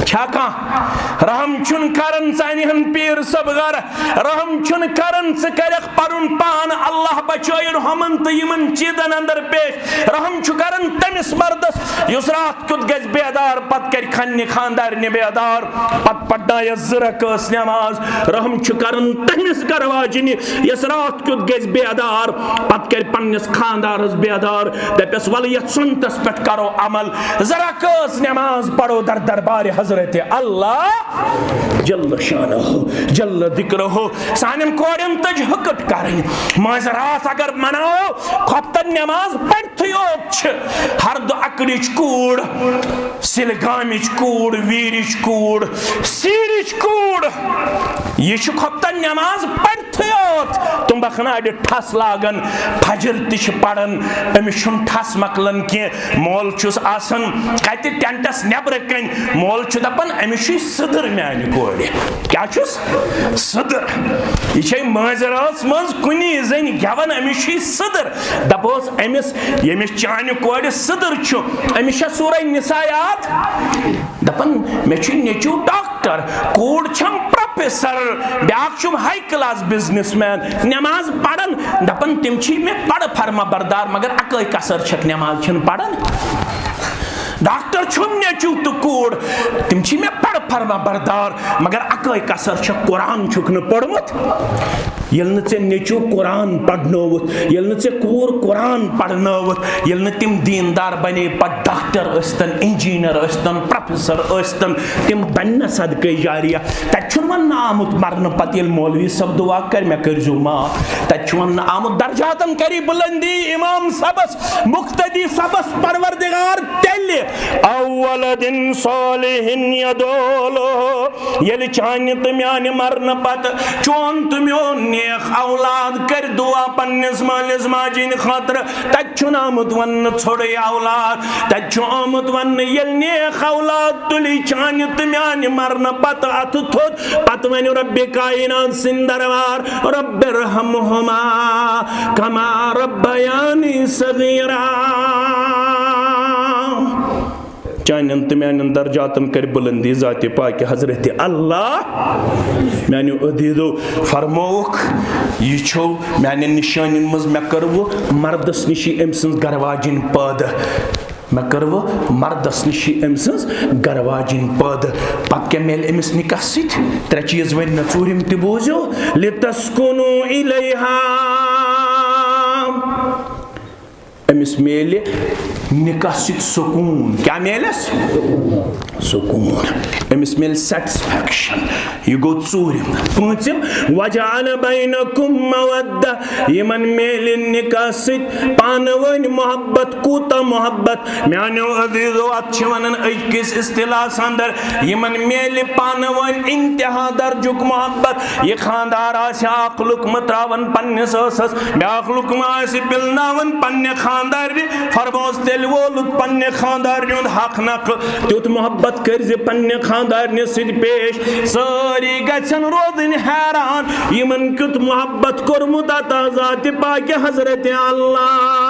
چھا کانٛہہ؟ رحم چھُنہٕ کران ژانہِ ہن پیٖر صٲب گرٕ، رحم چھُنہٕ کران ژٕ کرکھ پنُن پان اللہ بچٲیِن ہُمن تہٕ یِمن چیٖزن اندر پیش۔ رحم چھُ کران تٔمِس مردس یُس راتھ کیُتھ گژھِ بیدار، پتہٕ کرِ خنہِ خاندارنہِ بیدار، پتہٕ پرنایس زٕ رکٲژ نٮ۪ماز۔ رحم چھُ کران تٔمِس گرٕ واجنہِ یۄس راتھ کیُتھ گژھِ بیدار، پتہٕ کرِ پننِس خاندارس بیدار، دپٮ۪س، "ولہٕ یتھ سُنتس پٮ۪ٹھ کرو عمل، زٕ رکٲژ نٮ۪ماز پرو در دربارِ حضرت اللہ جل شانہ جل ذکرہ"۔ سانٮ۪ن کورٮ۪ن تٔج ہٕکٕٹ کرٕنۍ۔ مٲنٛزِ راتھ اگر مناوو، خۄفتن نٮ۪ماز پرِ تھٕے یوت چھِ۔ ہردٕ اکڑِچ کوٗر، سِلگامِچ کوٗر، ویٖرِچ کوٗر، سیٖرِچ کوٗر، یہِ چھِ خۄفتن نٮ۪ماز پرتھٕے یوت۔ تِم بخناڑِ ٹھس لاگان، فجر تہِ چھِ پران، أمِس چھُنہٕ ٹھس مۄکلان کینٛہہ۔ مول چھُس آسان کتہِ ٹینٹس نٮ۪برٕ کنۍ، مول چھُ دپان، "أمِس چھُے سٕدٕر میانہِ کورِ۔" کیٛاہ چھُس؟ سٕدٕر۔ یہِ چھے مٲنٛزِ رٲژ منٛز کُنی زٔنۍ گٮ۪وان، أمِس چھُے سٕدٕر۔ دپوس أمِس، ییٚمِس چانہِ کورِ سٕدٕر چھُ، أمِس چھا سورہ نساء یاد؟ دپان، "مےٚ چھُ نیٚچوٗ ڈاکٹر، کوٗر چھم پروفیسر، بیٛاکھ چھُم ہاے کلاس بزنس مین، نٮ۪ماز پران۔" دپان، "تِم چھی مےٚ پرٕ فرما بردار، مگر اکٲے کسر چھکھ، نٮ۪ماز چھِنہٕ پران۔" ڈاکٹر چھُم نیٚچوٗ تہٕ کوٗر، تِم چھی مےٚ پرٕ فرما بردار، مگر اکٲے کسر چھکھ، قرآن چھُکھ نہٕ پوٚرمُت۔ ییٚلہِ نہٕ ژےٚ نیٚچوٗ قرآن پرنووُتھ، ییٚلہِ نہٕ ژےٚ کوٗر قرآن پرنٲوٕتھ، ییٚلہِ نہٕ تِم دیٖندار بنے، پتہٕ ڈاکٹر ٲسۍتن، انجینئر ٲسۍتن، پروفیسر ٲسۍتن، تِم بنہِ نہ صدقے جاریہ۔ تتہِ چھُنہٕ وننہٕ آمُت مرنہٕ پتہٕ ییٚلہِ مولوی صٲب دعا کرِ، "مےٚ کٔرۍزیو معاف"۔ تتہِ چھُ وننہٕ آمُت درجاتن کری بلندی امام صٲبس، مقتدی صٲبس، پروردگار تیٚلہِ، "او ولد صالح یدعو لہ"، ییٚلہِ چانہِ تہٕ میانہِ مرنہٕ پتہٕ چون تہٕ میون نیک اولاد کرِ دعا پننِس مٲلِس ماجہِ ہِنٛدِ خٲطرٕ، تتہِ چھُنہٕ آمُت وننہٕ ژھوٚرُے اولاد، تتہِ چھُ آمُت وننہٕ ییٚلہِ نیک اولاد تُلی چانہِ تہٕ میانہِ مرنہٕ پتہٕ اتھٕ تھوٚد، پتہٕ ونہِ ربِ کائنات سٕنٛدِ دربار، "رب ارحمہما کما ربیانی صغیرا"۔ چانٮ۪ن تہٕ میانٮ۪ن درجاتن کرِ بلندی ذاتِ پاکہِ حضرت اللہ۔ میانیو عزیزو، فرمووُکھ، یہِ چھو میانٮ۪ن نشٲنین منٛز، مےٚ کٔروٕ مردس نِشی أمۍ سٕنٛز گرٕ واجِنۍ پٲدٕ۔ مےٚ کٔروٕ مردس نِشی أمۍ سٕنٛز گرٕ واجِنۍ پٲدٕ۔ پتہٕ کیٛاہ میلہِ أمِس نکاح سۭتۍ؟ ترٛےٚ چیٖز ؤنۍ مےٚ، ژوٗرِم تہِ بوٗزِو، "لِتَسْكُنُوا إِلَيْهَا"۔ أمِس میلہِ نکاح سۭتۍ سکوٗن۔ کیٛاہ میلٮ۪س؟ سکوٗن۔ أمِس میلہِ سیٹسفیکشن۔ یہِ گوٚو ژوٗرِم۔ پوٗنٛژِم، وجعل بینکم مودہ، یِمن میلہِ نکاح سۭتۍ پانہٕ ؤنۍ محبت۔ کوٗتاہ محبت؟ میانیو عزیزو، اتھ چھِ ونان أکِس اصطلاحس اندر، یِمن میلہِ پانہٕ ؤنۍ انتہا درجُک محبت۔ یہِ خاندار آسہِ اکھ لُکمہٕ تراوان پننِس ٲسس، بیاکھ لُکمہٕ آسہِ پِلناوان پننہِ خاندارنہِ، فرموس تیٚلہِ وولُت پننہِ خاندارنہِ ہُنٛد حق نقل، تیُتھ محبت کٔرۍ زِ پننہِ خاندارنہِ سۭتۍ پیش۔ سٲری گژھن روزٕنۍ حیران، یِمن کیُتھ محبت کوٚرمُت عطا ذاتِ پاکہِ حضرت اللہ۔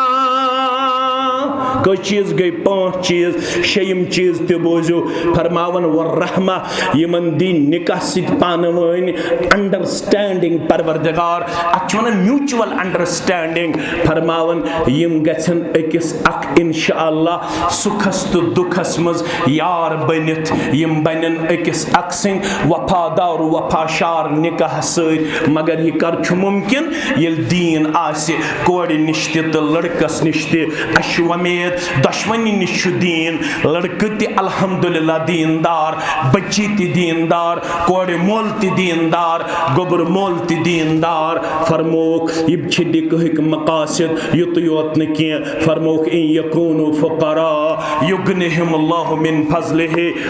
کٔژ چیٖز گٔے؟ پانٛژھ چیٖز۔ شیٚیِم چیٖز تہِ بوٗزِو، فرماوان والرحمہ، یِمن دی نکاح سۭتۍ پانہٕ ؤنۍ انڈرسٹینڈنگ پروردگار، اتھ چھِ ونان میوچول انڈرسٹینڈنگ۔ فرماوان یِم گژھن أکِس اکھ انشاءاللہ سُکھس تہٕ دُکھس منٛز یار بٔنِتھ، یِم بنن أکِس اکھ سٕنٛدۍ وفادار و وفاشار نکاح سۭتۍ۔ مگر یہِ کر چھُ ممکن؟ ییٚلہِ دیٖن آسہِ کورِ نِش تہِ تہٕ لڑکس نِش تہِ۔ اسہِ چھُ وۄمید دۄشوٕنی نِش چھُ دیٖن، لڑکہٕ تہِ الحمدللہ دیٖندار، بچی تہِ دیٖندار، کورِ مول تہِ دیٖندار، گوٚبُر مول تہِ دیٖندار۔ فرمووُکھ، یِم چھِ نکاحٕکۍ مقاصد، یُتُے یوت نہٕ کینٛہہ، فرمووُکھ، ان یکونوا فقراء یغنہم اللہ من فضلہ،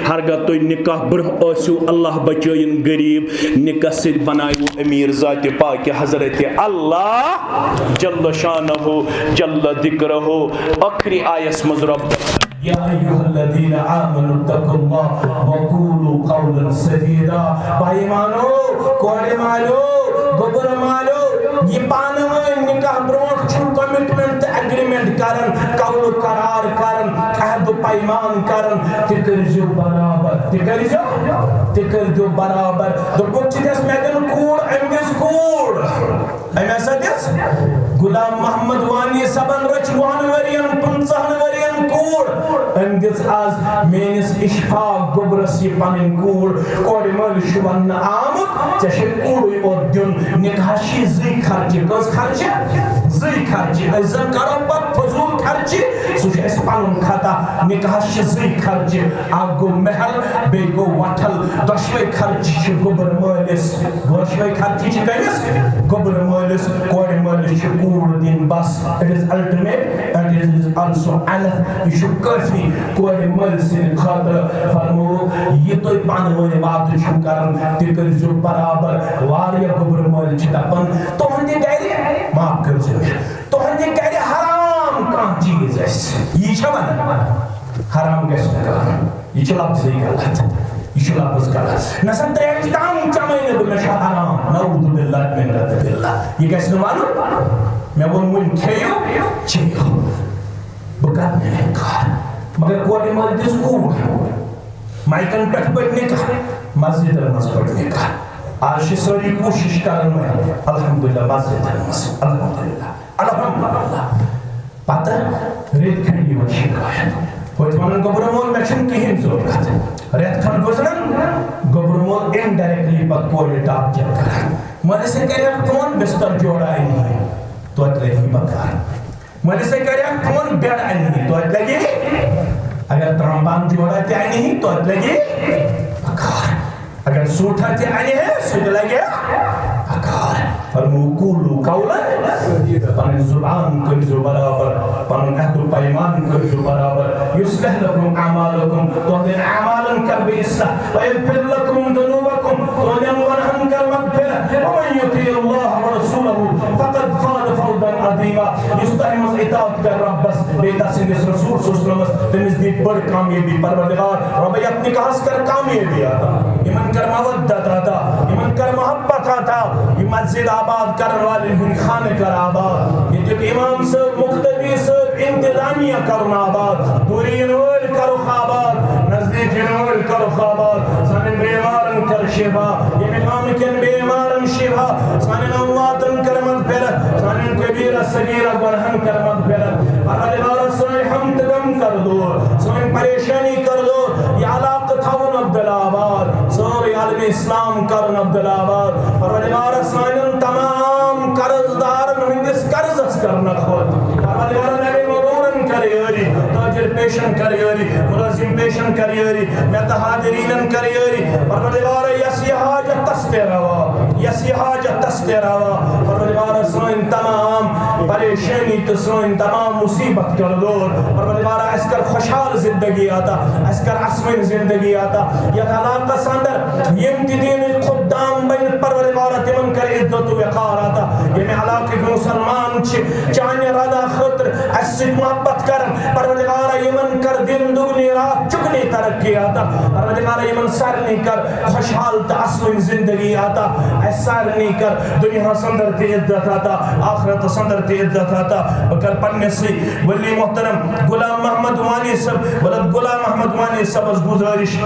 ہرگاہ تُہۍ نکاح برونٛہہ ٲسِو، اللہ بچٲیِن غریب۔ نکاح سۭتۍ بنایو امیر ذاتِ پاکہِ حضرت اللہ جل شانہ جل ذکرہ۔ ٲخری آیس منٛز رب، یا ایھا الذین آمنوا اتقوا اللہ وقولوا قولا سدیدا۔ بھائی مانو، کورِ مالو، گوٚبُر مالو، یہِ پانہٕ ؤنۍ نکاح برونٛٹھ چھُ کمٹمنٹ تہٕ ایگریمنٹ کران، قول و قرار کران، عہد و پیمان کران، تہِ کٔرزیو برابر، تہِ کٔرزیو، تہِ کٔرزیو برابر۔ دوٚپُکھ، ژٕ دِس مےٚ دِن کوٗر، أمۍ دِژ کوٗر۔ أمۍ ہسا دِژ غلام محمد وانی صٲبن رٔچھ وُہن ؤرین، پٕنٛژٕہن ؤرین کوٗر۔ أمۍ دِژ آز میٲنِس اشفاق گوٚبرس یہِ پنٕنۍ کوٗر۔ کورِ مٲلِس چھُ وننہٕ آمُت، ژےٚ چھے کوٗرُے اوت دیُن۔ نکاحس چھِ زٕے خرچہِ۔ کٔژ خرچہِ؟ زٕے خرچہِ۔ أسۍ زن کرو پتہٕ فضوٗل خرچہِ، سُہ چھُ اَسہِ پنُن خطا۔ نکاحس چھِ زٕے خرچہِ، اکھ گوٚو مہر، بیٚیہِ گوٚو وۄٹھل۔ دۄشوے خرچہِ چھِ گوٚبرٕ مٲلِس۔ دۄشوے خرچہِ چھِ کٔمِس؟ گوٚبرٕ مٲلِس۔ کورِ مٲلِس چھِ کوٗر دِنۍ بس۔ It is ultimate and it is also enough۔ یہِ چھُ کٲفی کورِ مٲلۍ سٕنٛدِ خٲطرٕ۔ فرموو، یہِ تُہۍ پانہٕ ؤنۍ وعدٕ چھِو کران، تہِ کٔرزیو برابر۔ واریاہ گوٚبرٕ مٲلۍ چھِ دپان، تُہنٛدِ گرِ، معاف کٔرزیو مےٚ، تُہنٛدِ گرِ حرام کانٛہہ چیٖز آسہِ، یی چھا ونان؟ حرام گژھِ نہٕ کرُن۔ یہِ چھُ لفظٕے غلط۔ یہِ چھُ لفظ غلط۔ نہ سا ترٛیش تام چمے نہٕ بہٕ، مےٚ چھُ حرام۔ نعوذ باللہ من غضب اللہ۔ یہِ گژھِ نہٕ ونُن۔ مےٚ ووٚن، وُنہِ کھیٚیِو، چیٚیِو۔ بہٕ کرٕ نہٕ انکار۔ مگر کورِ مٲلۍ دِژ کوٗر۔ مایکن پٮ۪ٹھ پٔٹۍ نکاح، مسجدن منٛز پٔٹۍ نکاح۔ آز چھِ سٲری کوٗشش کران وۄنۍ، الحمدللہ، مسجدن منٛز، الحمدللہ، الحمدللہ۔ پتہٕ رٮ۪تۍ کھنٛڈ یِوان شکایت۔ ہوٚتہِ ونان، گوٚبرٕ مول، مےٚ چھُنہٕ کِہیٖنۍ ضروٗرت۔ رٮ۪تھ کھنٛڈ گُزران، گوٚبرٕ مول indirectly پتہٕ کورِ ٹارچر کران۔ مٲلِس ہے کرِ اکھ فون، بستر جوڑا أنۍ ہے، توتہِ لگہِ ہے بکار۔ مٲلِس ہے کرِ اکھ فون، بیڈ انہِ ہے، توتہِ لگہِ۔ اگر ترامبان جوڑا تہِ انہِ ہے، توتہِ لگہِ بکار۔ اگر سوٹھا تہِ انہِ ہے، سُہ تہِ لگہِ بکار۔ فرمو، قولوا قولا۔ پنٕنۍ زبان کٔرزیو برابر، پنُن عہد و پیمان کٔرزیو برابر۔ یصلح لکم اعمالکم، تُہنٛدٮ۪ن اعمالن کر بہٕ اصلاح۔ ویغفر لکم ذنوبکم، تُہنٛدٮ۪ن گۄناہن کر مغفرت۔ ومن یطع اللہ ورسولہ فقد فاز فوزا عظیما۔ یُس تۄہہِ منٛز اطاعت کر رۄبس، بیٚیہِ تسٕنٛدِس رسول صلی اللہ علیہ وسلمس، تٔمِس دی بٔڑ کامیٲبی۔ پروردگار، رۄبہ، یتھ نکاحس کر کامیٲبی عطا، یِمن کر مودت عطا، یِمن کر محبت عطا، یہِ مسجد آباد کرن والٮ۪ن ہُنٛد خانہٕ کر آباد، ییٚتیُک امام صٲب، مقتدی صٲب، انتظامیہ کرُن آباد، دوٗرِ یِنہٕ وٲلۍ کرُکھ آباد، نزدیٖک یِنہٕ وٲلۍ کرُکھ آباد، سانٮ۪ن بیمارن کر شفا، ییٚمہِ گامہٕ کٮ۪ن بیمارن شفا، سانٮ۪ن امواتن کر مغفرت، سانٮ۪ن کبیرہ صغیرہ گۄناہن کر مغفرت۔ پروردگارا، سٲنۍ ہم تہٕ غم کر دوٗر، سٲنۍ پریشانی کر دوٗر، یہِ علاقہٕ تھاوُن عبداللہ آباد، سورُے عالمِ اسلام کرُن عبداللہ آباد۔ پروردگارا، سانٮ۪ن تمام قرض دارن ہٕنٛدِس قرضس کر نکھوت۔ پروردگارا، نوِ مغرورن کر یٲری۔ کر یٲری، ملٲزم پیشن کر یٲری، مےٚ تہٕ حاضریٖنن کر یٲری۔ پروردگارا، یۄس یہِ حاجت تس تہِ روا، یۄس یہِ حاجت تس تہِ روا۔ پروردگارا، سٲنۍ تمام پریشٲنی تہٕ سٲنۍ تمام مصیبت کر دور۔ پروردگارا، اسہِ کر خوشحال زندگی عطا، اسہِ کر اسوٕنۍ زندگی عطا۔ یتھ علاقس اندر یِم تہِ دیٖنٕکۍ خدام بٔنۍ، پروردگارا، تِمن کر عزت و وقار عطا۔ ییٚمہِ علاقٕکۍ مسلمان چھِ، چانہِ رضا خٲطرٕ اسہِ سۭتۍ محبت کران۔ پروردگارا، یِمن کر دِن دُگنی راتھ چُگنی ترقی عطا۔ پروردگارا، یِمن سارنٕے کر خوشحال تہٕ اسوٕنۍ زندگی عطا۔ اسہِ سارنٕے کر دُنیاہس اندر تہِ عزت عطا، آخرتس اندر تہِ عزت عطا۔ بہٕ کر پننِسٕے ولی محترم غلام محمد وانی صٲب، ولد غلام محمد وانی صٲبس گزٲرِش،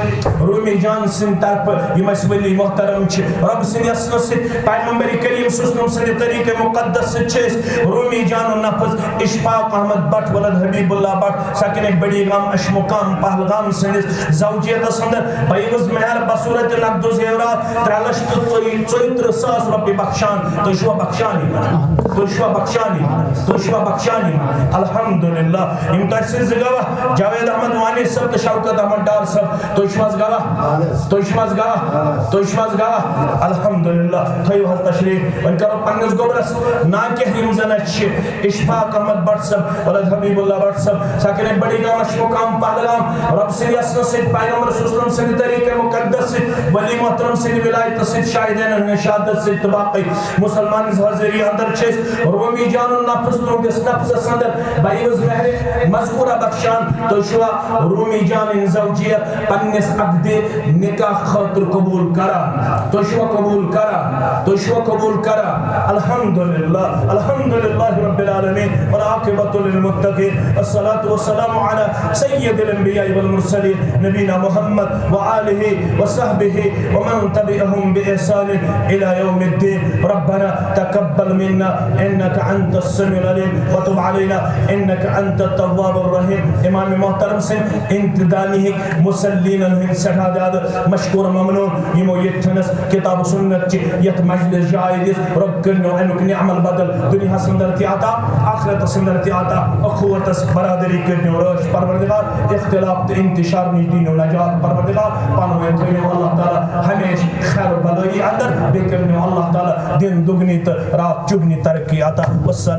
رومی جان سٕنٛدِ طرفہٕ یِم اسہِ ولی محترم چھِ، رب سٕنٛدِ یژھنہٕ سۭتۍ، پیغمبر کریم صلی اللہ علیہ وسلم سٕنٛدِ طریقہ مقدس سۭتۍ چھِ أسۍ رومی جان نفذ اشفاق احمد بٹ ولد حبیب اللہ بٹ، سکنک بڑی گام اشمقام پہلگام سٕنٛدِس زوجیتس اندر بیوض مہر بصورت نقد و زیورات ترٛےٚ لچھ تہٕ ژۄیہِ، ژۄیہِ ترٕٛہ ساس رۄپیہِ بخشان۔ تُہۍ چھِوا بخشان یِمن؟ تُہۍ چھِوا بخشان یِمن؟ تُہۍ چھِوا بخشان یِمن؟ الحمدللہ۔ یِم تۄہہِ سۭتۍ زٕ گواہ، جاوید احمد وانی صٲب تہٕ شوکت احمد ڈار صٲب، تُہۍ چھِو حظ گواہ؟ تُہۍ چھِو حظ گواہ؟ تُہۍ چھِو حظ گواہ؟ الحمدللہ۔ تھٲیِو حظ تشریف۔ وۄنۍ کرو پننِس گوٚبرس ناکہ، یِم زن اَسہِ چھِ اشفاق احمد بٹ صٲب، ولد حبیب اللہ بٹ صٲب، سکن بڑی گام اشمقام پہلگام، رب سٕنٛدِ یژھنہٕ سۭتۍ، پیغمبر صلی اللہ علیہ وسلم سٕنٛدِ طریقہ مقدس سۭتۍ، ولی محترم سٕنٛدِ ولایتہٕ سۭتۍ، شاہدینن ہٕنٛز شہادت سۭتۍ تہٕ باقٕے مسلمان ہٕنٛز حٲضری اندر چھِ أسۍ رومی جان النفس تُہنٛدِس نفسس اندر بیوض مہر مذکورہ بخشان۔ تُہۍ چھِوا رومی جان ہٕنٛز زوجیت پننِس عقدِ نکاح خٲطرٕ قبول کران؟ تُہۍ چھِوا قبول کران؟ تُہۍ چھِوا قبول کران؟ الحمدللہ، الحمدللہ رب العالمین، والعاقبۃ للمتقین، الصلاۃ والسلام علی سید الانبیاء والمرسلین، نبینا محمد وآلہ وصحبہ ومن تبعهم بإحسان إلى يوم الدين۔ ربنا تقبل منا إنك أنت السميع العليم وتب علينا إنك أنت التواب الرحيم۔ امام محترم سٕنٛدِ انتظامیہ ہٕکۍ مصلینن ہٕنٛدۍ سٮ۪ٹھاہ زیادٕ مشکور ممنون۔ یِمو ییٚتہِ تھٲنس کتاب و سنت چہِ یتھ مجلس جایہِ دِژ، رۄب کٔرنو امیُک نعمل بدل دُنیاہس اندر تہِ عطا، آخرتس اندر تہِ عطا، اخوتس برادری کٔرنو رٲچھ۔ پروردگار، اختلاف تہٕ انتشار نِش دِنو نجات۔ پروردگار، پانہٕ ؤنۍ تھٲینو اللہ تعالیٰ ہمیشہِ خیر و بلٲیی اندر، بیٚیہِ کٔرنو اللہ تعالیٰ دِن دُگنی تہٕ راتھ چُگنی ترقی عطا۔ والسلام۔